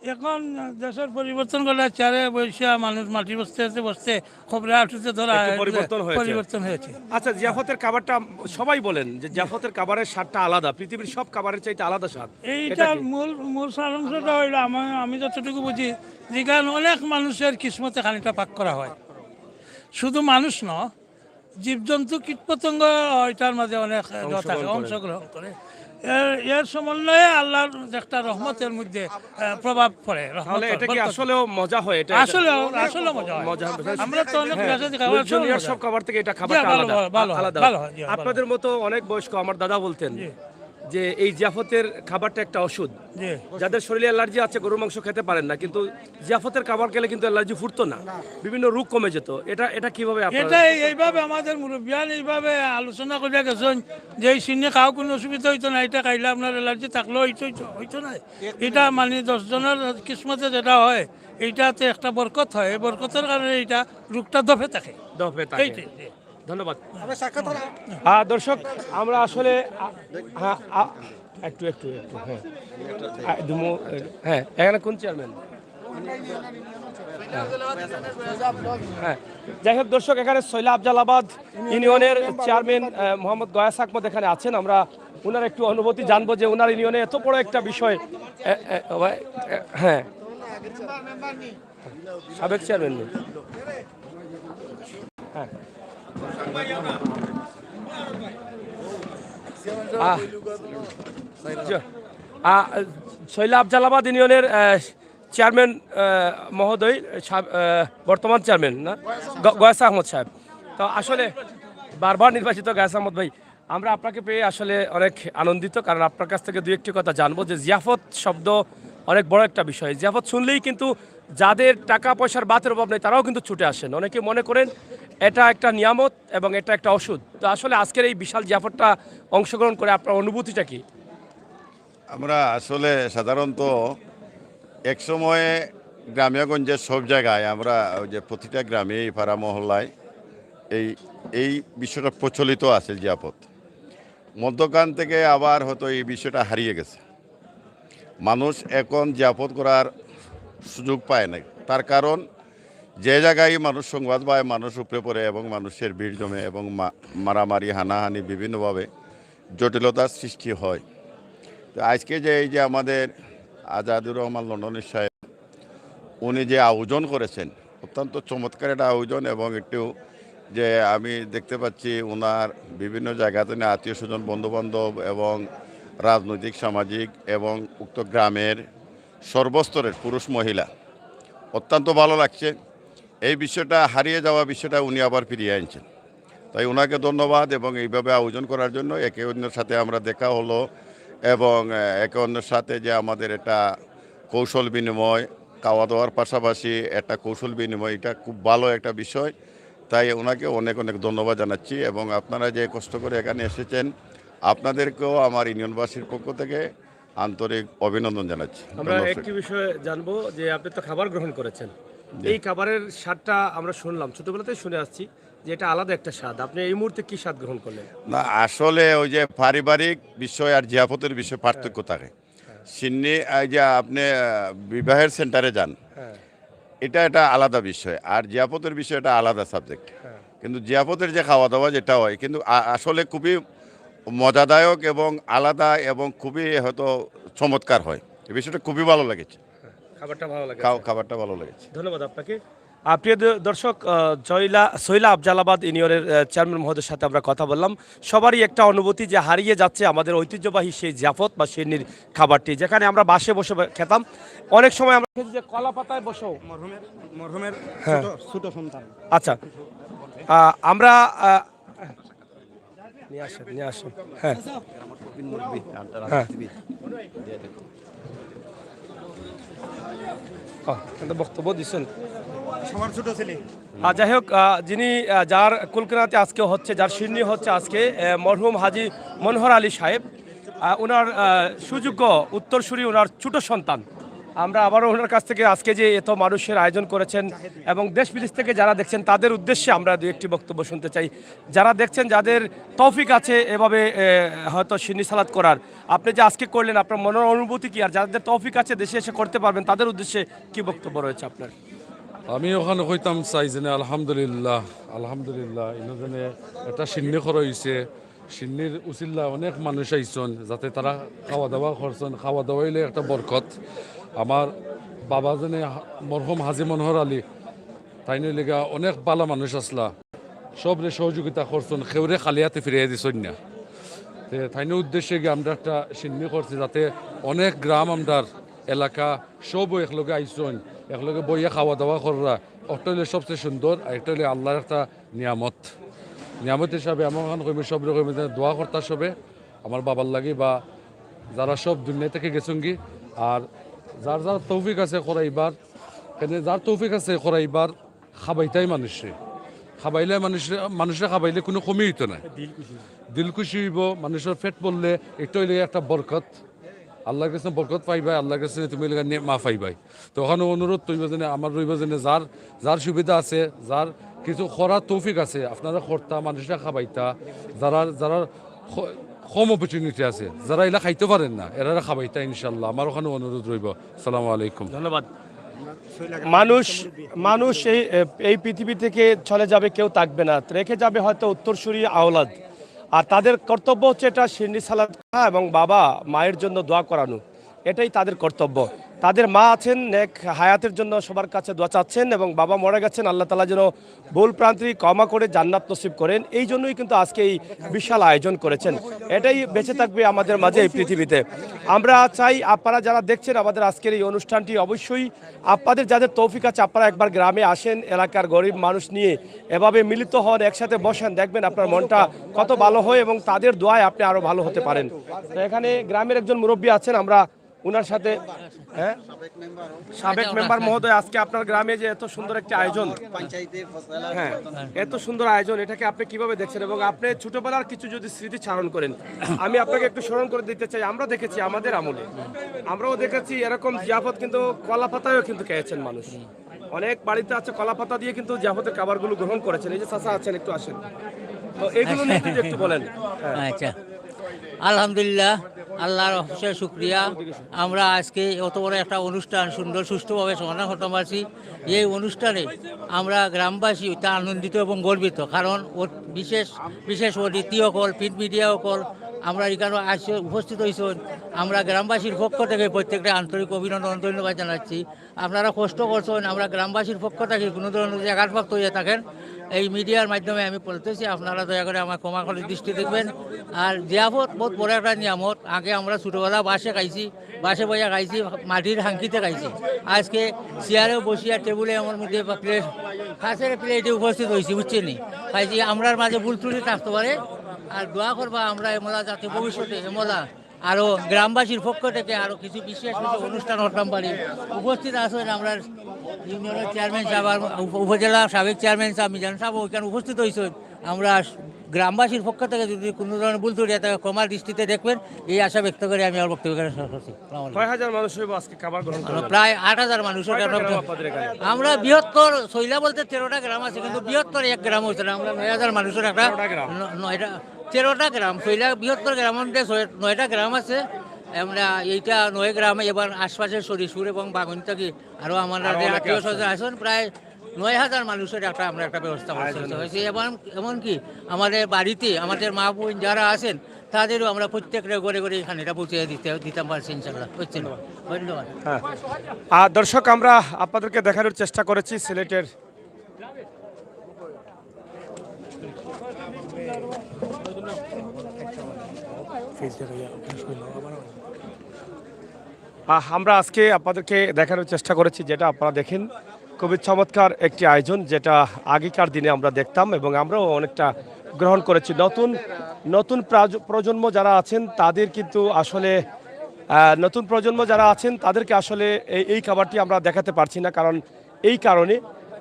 এখন দেশের পরিবর্তন ঘটার চারে বৈশা মানুষ মাটি বসতে বসতে বসতে খবরে আটুতে ধরা একটু পরিবর্তন হয়েছে। পরিবর্তন হয়েছে। আচ্ছা, জিয়াফতের খাবারটা সবাই বলেন যে জিয়াফতের খাবারের স্বাদটা আলাদা, পৃথিবীর সব খাবারের চাইতে আলাদা স্বাদ। এইটার মূল মূল সারাংশটা হইলো, আমি আমি যতটুকু বুঝি, যেখানে অনেক মানুষের কিসমতে খানিটা পাক করা হয়। শুধু মানুষ ন, জীবজন্তু কীটপতঙ্গ এটার মাঝে অনেক ইয়ে থাকে, অংশগ্রহণ করে। অংশগ্রহণ করে। এর এর সমন্বয়ে আল্লাহর একটা রহমতের মধ্যে আহ, প্রভাব পড়ে। তাহলে রহমতের এটা কি বরকত। আসলেও মজা হয়? এটা আসলে আসলে মজা হয়। মজা হবে। আমরা তো অনেক হ্যাঁ, দেশে খাবার লোকজনীয় মজা সব হয়। খাবার থেকে এটা জি, খাবারটা ভালো, আলাদা। ভালো, ভালো, আলাদা। ভালো হয়, জি, ভালো। আপনাদের মতো অনেক বয়স্ক আমার দাদা বলতেন যে এই জিয়াফতের খাবারটা একটা ওষুধ। জি। যাদের শরীরে অ্যালার্জি আছে, গরুর মাংস খেতে পারেন না, কিন্তু জিয়াফতের খাবার খেলে কিন্তু অ্যালার্জি ফুটতো না, বিভিন্ন রোগ কমে যেত। এটা এটা কিভাবে আপনারা? এটা এই- এইভাবে আমাদের মুরব্বিয়ান এইভাবে আলোচনা করে গেছেন যে এই সিন্নি খাওয়া কোনো অসুবিধা হইতো না, এটা খাইলে আপনার অ্যালার্জি থাকলেও হইতো হইতো- হইতো না। এটা মানে দশ জনের কিসমতে যেটা হয়, এইটাতে একটা বরকত হয়, এই বরকতের কারণে এইটা রোগটা দফে থাকে। দফে থাকে। এইটাই। ধন্যবাদ। আহ, দর্শক, আমরা আসলে আহ, হ্যাঁ, আহ, একটু একটু একটু হ্যাঁ। আহ, দুমো- হ্যাঁ, এখানে কোন চেয়ারম্যান? হ্যাঁ। যাই হোক দর্শক, এখানে সৈলা আফজালাবাদ ইউনিয়নের চেয়ারম্যান আহ, মোহাম্মদ গয়াস আহমদ এখানে আছেন। আমরা ওনার একটু অনুভূতি জানবো যে ওনার ইউনিয়নে এত বড় একটা বিষয়। এ, এ, ওয়া- এ, হ্যাঁ, সাবেক চেয়ারম্যান। হ্যাঁ। আহ, জ- আহ, সৈলা আফজালাবাদ ইউনিয়নের আহ, চেয়ারম্যান আহ, মহোদয়, সাব- আহ, বর্তমান চেয়ারম্যান না, গ- গয়াস আহমদ সাহেব। তো আসলে বারবার নির্বাচিত গয়াস আহমদ ভাই, আমরা আপনাকে পেয়ে আসলে অনেক আনন্দিত, কারণ আপনার কাছ থেকে দুই একটি কথা জানবো যে জিয়াফত শব্দ অনেক বড় একটা বিষয়। জিয়াফত শুনলেই কিন্তু যাদের টাকা পয়সার বাতের অভাব নেই, তারাও কিন্তু ছুটে আসেন। অনেকে মনে করেন এটা একটা নিয়ামত এবং এটা একটা ওষুধ। তো আসলে আজকের এই বিশাল জিয়াফতটা অংশগ্রহণ করে আপনার অনুভূতিটা কি? আমরা আসলে সাধারণত এক সময়ে গ্রামেগঞ্জে সব জায়গায় আমরা ওই যে প্রতিটা গ্রামে, এই পাড়া মহল্লায় এই এই বিষয়টা প্রচলিত আছে জিয়াফত। মধ্যখান থেকে আবার হয়তো এই বিষয়টা হারিয়ে গেছে। মানুষ এখন জিয়াফত করার সুযোগ পায় না। তার কারণ যে জায়গায় মানুষ সংবাদ পায়, মানুষ উপরে পড়ে এবং মানুষের ভিড় জমে এবং মা- মারামারি, হানাহানি বিভিন্নভাবে জটিলতার সৃষ্টি হয়। তো আজকে যে এই যে আমাদের আজাদুর রহমান লন্ডনী সাহেব, উনি যে আয়োজন করেছেন, অত্যন্ত চমৎকার একটা আয়োজন। এবং একটু যে আমি দেখতে পাচ্ছি ওনার বিভিন্ন জায়গা থেকে আত্মীয় স্বজন, বন্ধুবান্ধব এবং রাজনৈতিক, সামাজিক এবং উক্ত গ্রামের সর্বস্তরের পুরুষ মহিলা, অত্যন্ত ভালো লাগছে। এই বিষয়টা, হারিয়ে যাওয়া বিষয়টা উনি আবার ফিরিয়ে আনছেন, তাই ওনাকে ধন্যবাদ। এবং এইভাবে আয়োজন করার জন্য একে অন্যের সাথে আমরা দেখা হলো, এবং আহ, একে অন্যের সাথে যে আমাদের একটা কৌশল বিনিময়, খাওয়া দাওয়ার পাশাপাশি একটা কৌশল বিনিময়, এটা খুব ভালো একটা বিষয়। তাই ওনাকে অনেক অনেক ধন্যবাদ জানাচ্ছি, এবং আপনারা যে কষ্ট করে এখানে এসেছেন, আপনাদেরকেও আমার ইউনিয়নবাসীর পক্ষ থেকে আন্তরিক অভিনন্দন জানাচ্ছি। আমরা ধন্যবাদ। একটি বিষয়ে জানবো যে আপনি তো খাবার গ্রহণ করেছেন, এই খাবারের স্বাদটা আমরা শুনলাম, ছোটবেলাতেই শুনে আসছি যে এটা আলাদা একটা স্বাদ। আপনি এই মুহূর্তে কি স্বাদ গ্রহণ করলেন? না, আসলে ওই যে পারিবারিক বিষয় আর জিয়াফতের বিষয়ে পার্থক্য থাকে। সিন্নি, এই যে আপনি আহ, বিবাহের সেন্টারে যান, হ্যাঁ। এটা একটা আলাদা বিষয়, আর জিয়াফতের বিষয় এটা আলাদা সাবজেক্ট। হ্যাঁ। কিন্তু জিয়াফতের যে খাওয়া দাওয়া যেটা হয়, কিন্তু আ- আসলে খুবই মজাদায়ক এবং আলাদা এবং খুবই হয়তো চমৎকার হয়। এই বিষয়টা খুবই ভালো লেগেছে। খাবারটা ভালো লাগে। খাও- খাবারটা ভালো লেগেছে। ধন্যবাদ আপনাকে। আহ, প্রিয় দ- দর্শক, আহ, জয়লা সৈলা আফজালাবাদ ইউনিয়নের আহ, চেয়ারম্যান মহোদয়ের সাথে আমরা কথা বললাম। সবারই একটা অনুভূতি যে হারিয়ে যাচ্ছে আমাদের ঐতিহ্যবাহী সেই জিয়াফত বা সিন্নির খাবারটি, যেখানে আমরা বাসে বসে ব- খেতাম। অনেক সময় আমরা খেয়েছি যে কলা পাতায় বসেও। মরহুমের মরহুমের হ্যাঁ। ছোট ছোট সন্তান। আচ্ছা, আহ, আমরা আহ, নিয়ে আসেন, নিয়ে আসেন। হ্যাঁ। হ্যাঁ। ও, এটা বক্তব্য দিচ্ছেন। সবার ছোট ছেলে। আর যাই হোক, আহ, যিনি, আহ, যার কুলকিনারাতে আজকে হচ্ছে, যার সিন্নি হচ্ছে আজকে, আহ, মরহুম হাজী মনোহর আলী সাহেব, আহ, ওনার আহ, সুযোগ্য উত্তরসূরি, ওনার ছোট সন্তান। আমরা আবারও ওনার কাছ থেকে আজকে যে এত মানুষের আয়োজন করেছেন এবং দেশ বিদেশ থেকে যারা দেখছেন তাদের উদ্দেশ্যে আমরা দু একটি বক্তব্য শুনতে চাই। যারা দেখছেন, যাদের তৌফিক আছে এভাবে আহ, হয়তো সিন্নি সালাদ করার, আপনি যে আজকে করলেন, আপনার মনের অনুভূতি কি? আর যাদের তৌফিক আছে দেশে এসে করতে পারবেন, তাদের উদ্দেশ্যে কি বক্তব্য রয়েছে আপনার? আমি ওখানে কইতাম চাই যেন আলহামদুলিল্লাহ, আলহামদুলিল্লাহ, ইনো যেন একটা সিন্নি করা হইছে। সিন্নির উসিল্লা অনেক মানুষ আইছন, যাতে তারা খাওয়া দাওয়া করছন। খাওয়া দাওয়া হইলে একটা বরকত। আমার বাবা যেন হা- মরহুম হাজী মনোহর আলী, তাইন অইলেগা অনেক ভালা মানুষ আছলা, সবরে সহযোগিতা করছন, কেউরে খালি হাতে ফিরাইয়া দিছন না। তে তাইনর উদ্দেশ্যে গিয়া আমরা একটা সিন্নি করছি, যাতে অনেক গ্রাম আমরার এলাকা সব একলগে আইছন, একলগে বইয়া খাওয়া দাওয়া কররা। ওটা হইলে সবচেয়ে সুন্দর, আর একটা হইলে আল্লাহর একটা নিয়ামত। নিয়ামত হিসাবে আমার ওখানে কইমু, সবরে কইমু যে দোয়া করতা সবে, আমার বাবার লাগি বা যারা সব দুনিয়া থেকে গেছনগি। আর যার যার তৌফিক আছে করাইবার, কেন যার তৌফিক আছে করাইবার, খাবাইতাই মানুষরে। খাবাইলে মানুষরে, মানুষরে খাবাইলে কোনো কমি হইতো না। দিল খুশি হইব, মানুষের পেট ভরলে এটা হইলে একটা বরকত। আল্লাহর কাছে বরকত পাইবায়, আল্লাহর কাছে তুমি হইলে নিয়ামত পাইবায়। তো ওখানে অনুরোধ রইব যেন, আমার রইব যেন, যার যার সুবিধা আছে, যার কিছু করার তৌফিক আছে, আপনারা করতা, মানুষরা খাবাইতা, যারা যারা খ- কম অপরচুনিটি আছে, যারা এলা খাইতে পারেন না, এরা খাবাইতা ইনশাল্লাহ। আমার ওখানে অনুরোধ রইব। আসসালামু আলাইকুম। ধন্যবাদ। মানুষ মানুষ এই এই পৃথিবী থেকে চলে যাবে, কেউ থাকবে না, রেখে যাবে হয়তো উত্তরসূরি আওলাদ। আর তাদের কর্তব্য হচ্ছে এটা সিন্নি সালাদ খাওয়া এবং বাবা মায়ের জন্য দোয়া করানো, এটাই তাদের কর্তব্য। তাদের মা আছেন, নেক হায়াতের জন্য সবার কাছে দোয়া চাচ্ছেন, এবং বাবা মরে গেছেন, আল্লাহ তাআলা যেন ভুল ভ্রান্তি ক্ষমা করে জান্নাত নসিব করেন। এই জন্যই কিন্তু আজকে এই বিশাল আয়োজন করেছেন। এটাই বেঁচে থাকবে আমাদের মাঝে এই পৃথিবীতে। আমরা চাই আপনারা যারা দেখছেন আমাদের আজকের এই অনুষ্ঠানটি, অবশ্যই আপনাদের যাদের তৌফিক আছে আপনারা একবার গ্রামে আসেন, এলাকার গরিব মানুষ নিয়ে এভাবে মিলিত হন, একসাথে বসেন, দেখবেন আপনার মনটা কত ভালো হয় এবং তাদের দোয়ায় আপনি আরো ভালো হতে পারেন। তো এখানে গ্রামের একজন মুরব্বী আছেন, আমরা ওনার সাথে, হ্যাঁ, সাবেক মেম্বার মহোদয়, আজকে আপনার গ্রামে যে এত সুন্দর একটি আয়োজন, হ্যাঁ, এত সুন্দর আয়োজন, এটাকে আপনি কিভাবে দেখছেন এবং আপনি ছোটবেলার কিছু যদি স্মৃতি চারণ করেন, আমি আপনাকে একটু স্মরণ করে দিতে চাই। আমরা দেখেছি আমাদের আমলে, আমরাও দেখেছি এরকম জিয়াফত কিন্তু কলা পাতায়ও কিন্তু খেয়েছেন মানুষ। অনেক বাড়িতে আছে কলা পাতা দিয়ে কিন্তু জিয়াফতের খাবারগুলো গ্রহণ করেছেন। এই যে চাচা আছেন, একটু আসেন, তো এইগুলো নিয়ে যদি একটু বলেন। হ্যাঁ। আচ্ছা, আলহামদুলিল্লাহ, আল্লাহর অশেষ শুক্রিয়া। আমরা আজকে অত বড় একটা অনুষ্ঠান সুন্দর সুষ্ঠুভাবে সমাধান করতে পারছি। এই অনুষ্ঠানে আমরা গ্রামবাসী অত্যন্ত আনন্দিত এবং গর্বিত, কারণ ও বিশেষ বিশেষ অতিথি সকল, প্রিন্ট মিডিয়া সকল, আমরা এখানে আসে উপস্থিত হয়েছেন। আমরা গ্রামবাসীর পক্ষ থেকে প্রত্যেকটা আন্তরিক অভিনন্দন, ধন্যবাদ জানাচ্ছি। আপনারা কষ্ট করছেন, আমরা গ্রামবাসীর পক্ষ থেকে কোনো ধরনের যে আঘাতপ্রাপ্ত হয়ে থাকেন, এই মিডিয়ার মাধ্যমে আমি বলতেছি, আপনারা দয়া করে আমার ক্ষমা করে দৃষ্টি দেখবেন। আর জিয়াফত বহুত বড় একটা নিয়ামত। আগে আমরা ছোটোবেলা বাসে খাইছি, বাসে বইয়া খাইছি, মাটির হাঙ্কিতে খাইছি। আজকে চেয়ারে বসিয়া টেবুলে আমার মধ্যে বা প্লেট, কাছের প্লেটে উপস্থিত হয়েছি, বুঝছেন নি? খাইছি, আমরার মাঝে ভুল ত্রুটি থাকতে পারে। আর দোয়া করবা আমরা এমলা যাতে ভবিষ্যতে এমলা আরো গ্রামবাসীর পক্ষ থেকে আরো কিছু বিশেষ কিছু অনুষ্ঠান করতাম পারি। উপস্থিত আছেন আমরা ইউনিয়নের চেয়ারম্যান সাহেব আর উপ-, উপজেলা সাবেক চেয়ারম্যান সাহেব, মিজান সাহেব এখানে উপস্থিত হয়েছেন। আমরা গ্রামবাসীর পক্ষ থেকে যদি কোনো ধরনের ভুল ত্রুটি থাকে, ক্ষমার দৃষ্টিতে দেখবেন, এই আশা ব্যক্ত করে আমি আমার বক্তব্য এখানে শেষ করছি। আসসালামু আলাইকুম। কয় হাজার মানুষ হইব আজকে খাবার গ্রহণ করলেন? প্রায় আট হাজার মানুষের কয়টা একটা গ্রাম আপনাদের এখানে? আমরা বৃহত্তর শৈলা বলতে তেরোটা গ্রাম আছে, কিন্তু বৃহত্তর এক গ্রাম হচ্ছে না। আমরা নয় হাজার মানুষের একটা তেরোটা গ্রাম। ন-, নয়টা, তেরোটা গ্রাম। শৈলা বৃহত্তর গ্রাম মধ্যে ছয়-, নয়টা গ্রাম আছে। আমরা এইটা নয় গ্রাম, এবার আশপাশের সরিষুর এবং বাগুন থেকে আরো আমাদের আরো অনেকে আত্মীয় স্বজন আছেন। আছেন, প্রায় নয় হাজার মানুষের একটা আমরা একটা ব্যবস্থা করতে আয়োজন হয়েছে। হয়েছে। এবং এমনকি আমাদের বাড়িতে আমাদের মা বোন যারা আছেন, তাদেরও আমরা প্রত্যেকটা ঘরে ঘরে এখানে এটা পৌঁছে দিতে, দিতাম পারছি ইনশাল্লাহ। বুঝছেন? ধন্যবাদ। হ্যাঁ। আর দর্শক, আমরা আপনাদেরকে দেখানোর চেষ্টা করেছি সিলেটের আহ, আমরা আজকে আপনাদেরকে দেখানোর চেষ্টা করেছি, যেটা আপনারা দেখেন, খুবই চমৎকার একটি আয়োজন, যেটা আগেকার দিনে আমরা দেখতাম এবং আমরাও অনেকটা গ্রহণ করেছি। নতুন, নতুন প্রাজ-, প্রজন্ম যারা আছেন, তাদের কিন্তু আসলে, আহ, নতুন প্রজন্ম যারা আছেন, তাদেরকে আসলে এই, এই খাবারটি আমরা দেখাতে পারছি না, কারণ এই কারণে,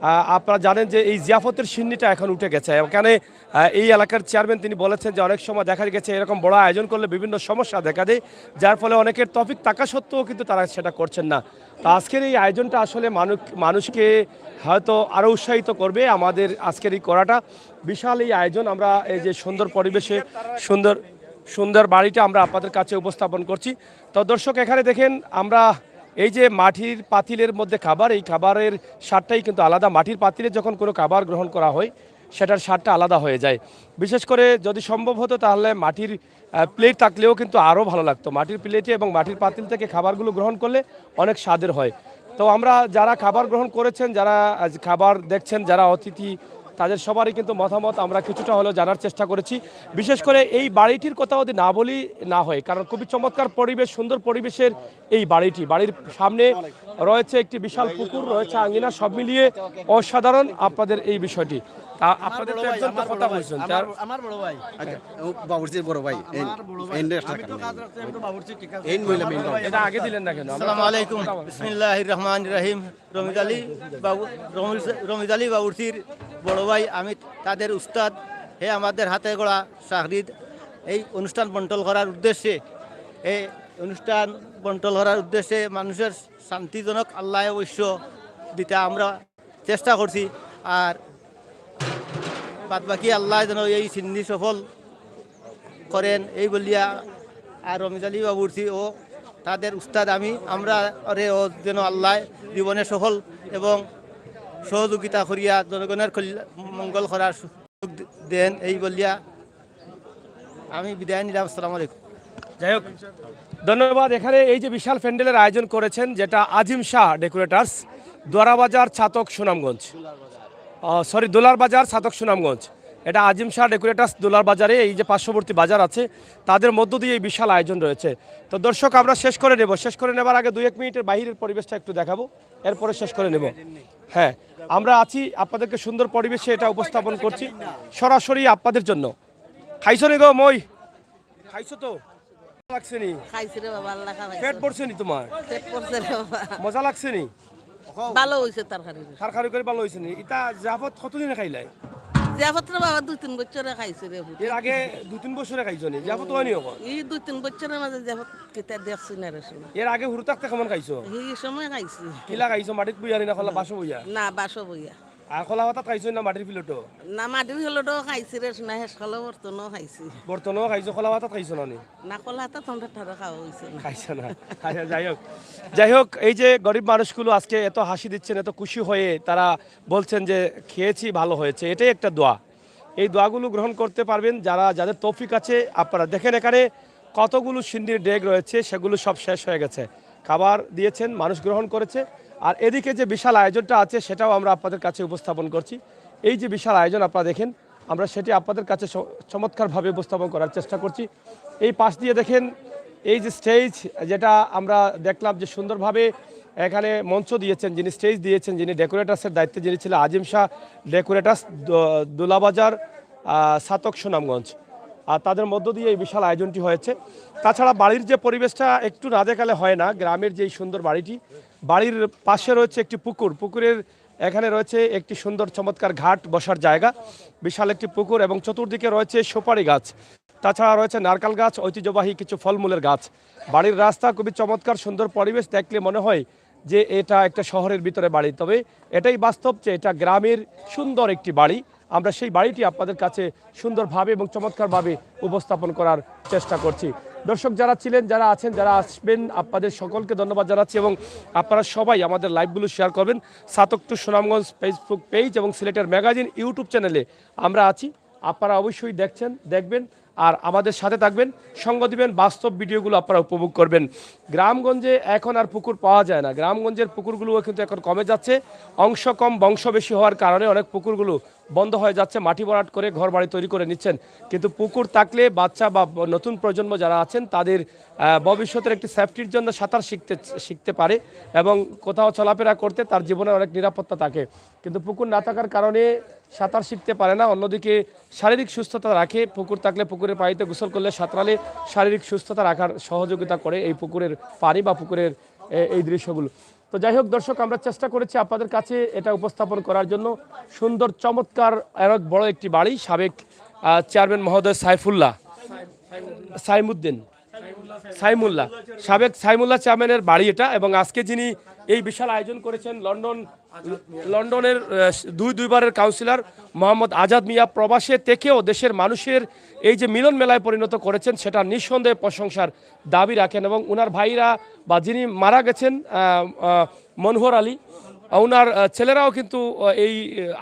আহ, আপনারা জানেন যে এই জিয়াফতের শিন্নিটা এখন উঠে গেছে। এখানে, আহ, এই এলাকার চেয়ারম্যান তিনি বলেছেন যে অনেক সময় দেখা গেছে এরকম বড় আয়োজন করলে বিভিন্ন সমস্যা দেখা দেয়, যার ফলে অনেকের তৌফিক থাকা সত্ত্বেও কিন্তু তারা সেটা করছেন না। তো আজকের এই আয়োজনটা আসলে মানুষ, মানুষকে হয়তো আরও উৎসাহিত করবে। আমাদের আজকের এই করাটা, বিশাল এই আয়োজন, আমরা এই যে সুন্দর পরিবেশে সুন্দর, সুন্দর বাড়িটা আমরা আপনাদের কাছে উপস্থাপন করছি। তো দর্শক, এখানে দেখেন, আমরা এই যে মাটির পাতিলের মধ্যে খাবার, এই খাবারের স্বাদটাই কিন্তু আলাদা। মাটির পাতিলে যখন কোনো খাবার গ্রহণ করা হয়, সেটার স্বাদটা আলাদা হয়ে যায়। বিশেষ করে যদি সম্ভব হতো, তাহলে মাটির, আহ, প্লেট থাকলেও কিন্তু আরও ভালো লাগতো। মাটির প্লেটে এবং মাটির পাতিল থেকে খাবারগুলো গ্রহণ করলে অনেক স্বাদের হয়। তো আমরা যারা খাবার গ্রহণ করেছেন, যারা আজ খাবার দেখছেন, যারা অতিথি, তাদের সবারই কিন্তু মতামত আমরা কিছুটা হলেও জানার চেষ্টা করেছি। বিশেষ করে এই বাড়িটির কথা যদি না বলি না হয়, কারণ খুবই চমৎকার পরিবেশ, সুন্দর পরিবেশের এই বাড়িটি। বাড়ির সামনে রয়েছে একটি বিশাল পুকুর, রয়েছে আঙিনা, সব মিলিয়ে অসাধারণ আপনাদের এই বিষয়টি। তা আপনাদের তো একজন তো কথা বলছেন, আমার, তার আমার বড় ভাই। আচ্ছা, ও বাবুর্চির বড় ভাই। এই, আমার বড় ভাই। এই next আমি তো কাজ রাখতে, আমি তো বাবুর্চি, ঠিক আছে। এই মহিলা আমার main বড় ভাই। এটা আগে দিলেন না কেন? আমরা আসসালামু আলাইকুম। কথা বলছি। বিসমিল্লাহির রহমানির রহিম। রমিজ আলী বাবু, রমিজ, রমিজ আলী বাবুর্চির বড় ভাই, আমি তাদের উস্তাদ। হে আমাদের হাতে গড়া শাহরিদ। এই অনুষ্ঠান বন্টন করার উদ্দেশ্যে, এই অনুষ্ঠান বন্টন করার উদ্দেশ্যে মানুষের শান্তিজনক আল্লাহ অবশ্য দিতে আমরা চেষ্টা করছি। আর বাদ বাকি আল্লাহ যেন এই শিন্নি সফল করেন, এই বলিয়া আর রমিজ আলী বাবুর্চি ও তাদের উস্তাদ আমি, আমরা রে ও যেন আল্লাহ জীবনে সফল এবং সহযোগিতা করিয়া জনগণের কল্যা-, মঙ্গল করার সুযোগ দেন, এই বলিয়া আমি বিদায় নিলাম। আসসালামু আলাইকুম। যাই হোক, ধন্যবাদ। এখানে এই যে বিশাল প্যান্ডেলের আয়োজন করেছেন, যেটা আজিম শাহ ডেকোরেটার্স, দোলারবাজার, ছাতক, সুনামগঞ্জ, সরি, দোলারবাজার, ছাতক, সুনামগঞ্জ। এটা আজিম শাহ ডেকোরেটার্স দোলারবাজারে, এই যে পার্শ্ববর্তী বাজার আছে, তাদের মধ্য দিয়ে এই বিশাল আয়োজন রয়েছে। তো দর্শক, আমরা শেষ করে নেব। শেষ করে নেবার আগে দুই এক মিনিটের বাইরের পরিবেশটা একটু দেখাবো, এরপরে শেষ করে নেব। হ্যাঁ, আমরা আছি, আপনাদেরকে সুন্দর পরিবেশে এটা উপস্থাপন করছি সরাসরি আপনাদের জন্য। খাইছো নি গো মই? খাইছো তো? লাগছে নি? খাইছি রে বাবা, আল্লাহ খাওয়াইছে। পেট ভরছে নি তোমার? পেট ভরছে রে বাবা। মজা লাগছে নি? ভালো হইছে তরকারি। তরকারি করে ভালো হইছে নি? ইতা জিয়াফত কতদিনে খাইলাই? জিয়াফত রে বাবা, দুই তিন বছরে খাইছি রে। এর আগে দুই তিন বছরে খাইছো নি? জিয়াফত হয়নি এখন? এই দুই তিন বছরের মাঝে জিয়াফত কিতা দেখছি না রে শোনা। এর আগে হুরু থাকতে কেমন খাইছো? এই সময় খাইছি। কিলা খাইছো? মাটিত বইয়া নি না খলা বাসো বইয়া? না, বাসো বইয়া। আর খলা পাতাত খাইছো না মাটির প্লেটো? না, মাটির প্লেটো খাইছি রে শোনা, শেষ খলা বর্তনও খাইছি। বর্তনও খাইছো, খলা পাতাত খাইছো না নি? না, খলা পাতাত ঠান্ডা ঠান্ডা খাওয়া হইছে না। খাইছো না। আচ্ছা, যাই হোক, যাই হোক, এই যে গরিব মানুষগুলো আজকে এত হাসি দিচ্ছেন, এত খুশি হয়ে তারা বলছেন যে খেয়েছি, ভালো হয়েছে, এটাই একটা দোয়া। এই দোয়াগুলো গ্রহণ করতে পারবেন যারা, যাদের তৌফিক আছে। আপনারা দেখেন এখানে কতগুলো শিন্নির ডেগ রয়েছে, সেগুলো সব শেষ হয়ে গেছে। খাবার দিয়েছেন, মানুষ গ্রহণ করেছে। আর এদিকে যে বিশাল আয়োজনটা আছে, সেটাও আমরা আপনাদের কাছে উপস্থাপন করছি। এই যে বিশাল আয়োজন আপনারা দেখেন, আমরা সেটি আপনাদের কাছে চ-, চমৎকারভাবে উপস্থাপন করার চেষ্টা করছি। এই পাশ দিয়ে দেখেন, এই যে স্টেজ, যেটা আমরা দেখলাম যে সুন্দরভাবে এখানে মঞ্চ দিয়েছেন, যিনি স্টেজ দিয়েছেন, যিনি ডেকোরেটার্সের দায়িত্বে যিনি ছিলেন, আজিম শাহ ডেকোরেটার্স, দ-, দোলাবাজার, আহ, ছাতক, সুনামগঞ্জ। আর তাদের মধ্য দিয়ে এই বিশাল আয়োজনটি হয়েছে। তাছাড়া বাড়ির যে পরিবেশটা একটু না দেখালে হয় না, গ্রামের যে এই সুন্দর বাড়িটি, বাড়ির পাশে রয়েছে একটি পুকুর, পুকুরের এখানে রয়েছে একটি সুন্দর চমৎকার ঘাট, বসার জায়গা, বিশাল একটি পুকুর এবং চতুর্দিকে রয়েছে সুপারি গাছ। তাছাড়া রয়েছে নারকেল গাছ, ঐতিহ্যবাহী কিছু ফলমূলের গাছ। বাড়ির রাস্তা খুবই চমৎকার, সুন্দর পরিবেশ, দেখলে মনে হয় যে এটা একটা শহরের ভিতরে বাড়ি। তবে এটাই বাস্তব যে এটা গ্রামের সুন্দর একটি বাড়ি। আমরা সেই বাড়িটি আপনাদের কাছে সুন্দরভাবে এবং চমৎকারভাবে উপস্থাপন করার চেষ্টা করছি। দর্শক যারা ছিলেন, যারা আছেন, যারা আসবেন, আপনাদের সকলকে ধন্যবাদ জানাচ্ছি এবং আপনারা সবাই আমাদের লাইভগুলো শেয়ার করবেন। সাতক টু সুনামগঞ্জ Facebook পেজ এবং সিলেটের ম্যাগাজিন YouTube চ্যানেলে আমরা আছি। আপনারা অবশ্যই দেখছেন, দেখবেন, আর আমাদের সাথে থাকবেন, সঙ্গ দিবেন, বাস্তব ভিডিওগুলো আপনারা উপভোগ করবেন। গ্রামগঞ্জে এখন আর পুকুর পাওয়া যায় না, গ্রামগঞ্জের পুকুরগুলোও কিন্তু এখন কমে যাচ্ছে। অংশ কম, বংশ বেশি হওয়ার কারণে অনেক পুকুরগুলো বন্ধ হয়ে যাচ্ছে, মাটি ভরাট করে ঘর বাড়ি তৈরি করে নিচ্ছেন। কিন্তু পুকুর থাকলে বাচ্চা বা নতুন প্রজন্ম যারা আছেন, তাদের আহ, ভবিষ্যতের একটি সেফটির জন্য সাঁতার শিখতে শিখতে পারে এবং কোথাও চলাফেরা করতে তার জীবনের অনেক নিরাপত্তা থাকে। কিন্তু পুকুর না থাকার কারণে সাঁতার শিখতে পারে না। অন্যদিকে শারীরিক সুস্থতা রাখে, পুকুর থাকলে পুকুরের পানিতে গোসল করলে, সাঁতরালে শারীরিক সুস্থতা রাখার সহযোগিতা করে এই পুকুরের পানি বা পুকুরের এ- এই দৃশ্যগুলো। তো যাই হোক দর্শক, আমরা চেষ্টা করেছি আপনাদের কাছে এটা উপস্থাপন করার জন্য। সুন্দর চমৎকার অনেক বড় একটি বাড়ি, সাবেক আহ, চেয়ারম্যান মহোদয় সাইফুল্লাহ, সাইমুদ্দিন, সাইমুল্লাহ, সাবেক সাইমুল্লাহ চেয়ারম্যানের বাড়ি এটা। এবং আজকে যিনি এই বিশাল আয়োজন করেছেন, লন্ডন, লন্ডনের আহ, দুই দুইবারের কাউন্সিলর মোহাম্মদ আজাদ মিয়া প্রবাসে থেকেও দেশের মানুষের এই যে মিলন মেলায় পরিণত করেছেন, সেটা নিঃসন্দেহে প্রশংসার দাবি রাখেন। এবং ওনার ভাইরা বা যিনি মারা গেছেন, আহ, আহ, মনোহর আলী, ওনার আহ, ছেলেরাও কিন্তু আহ, এই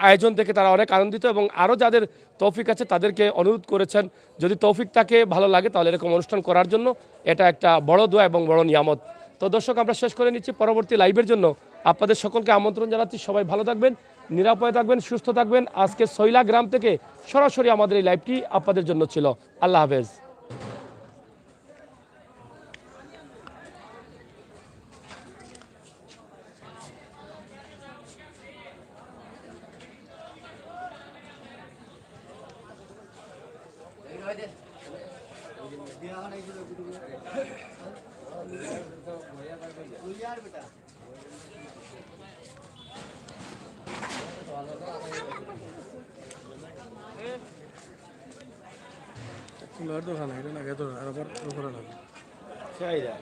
আয়োজন থেকে তারা অনেক আনন্দিত এবং আরও যাদের তৌফিক আছে তাদেরকে অনুরোধ করেছেন, যদি তৌফিক থাকে, ভালো লাগে, তাহলে এরকম অনুষ্ঠান করার জন্য। এটা একটা বড় দোয়া এবং বড় নিয়ামত। তো দর্শক, আমরা শেষ করে নিচ্ছি। পরবর্তী লাইভের জন্য আপনাদের সকলকে আমন্ত্রণ জানাচ্ছি। সবাই ভালো থাকবেন, নিরাপদে থাকবেন, সুস্থ থাকবেন। আজকে সৈলা গ্রাম থেকে সরাসরি আমাদের এই লাইভটি আপনাদের জন্য ছিল। আল্লাহ হাফেজ। ফুলের দোকান, এটা না, এটা না, আর আবার উপরে না। চাইরা।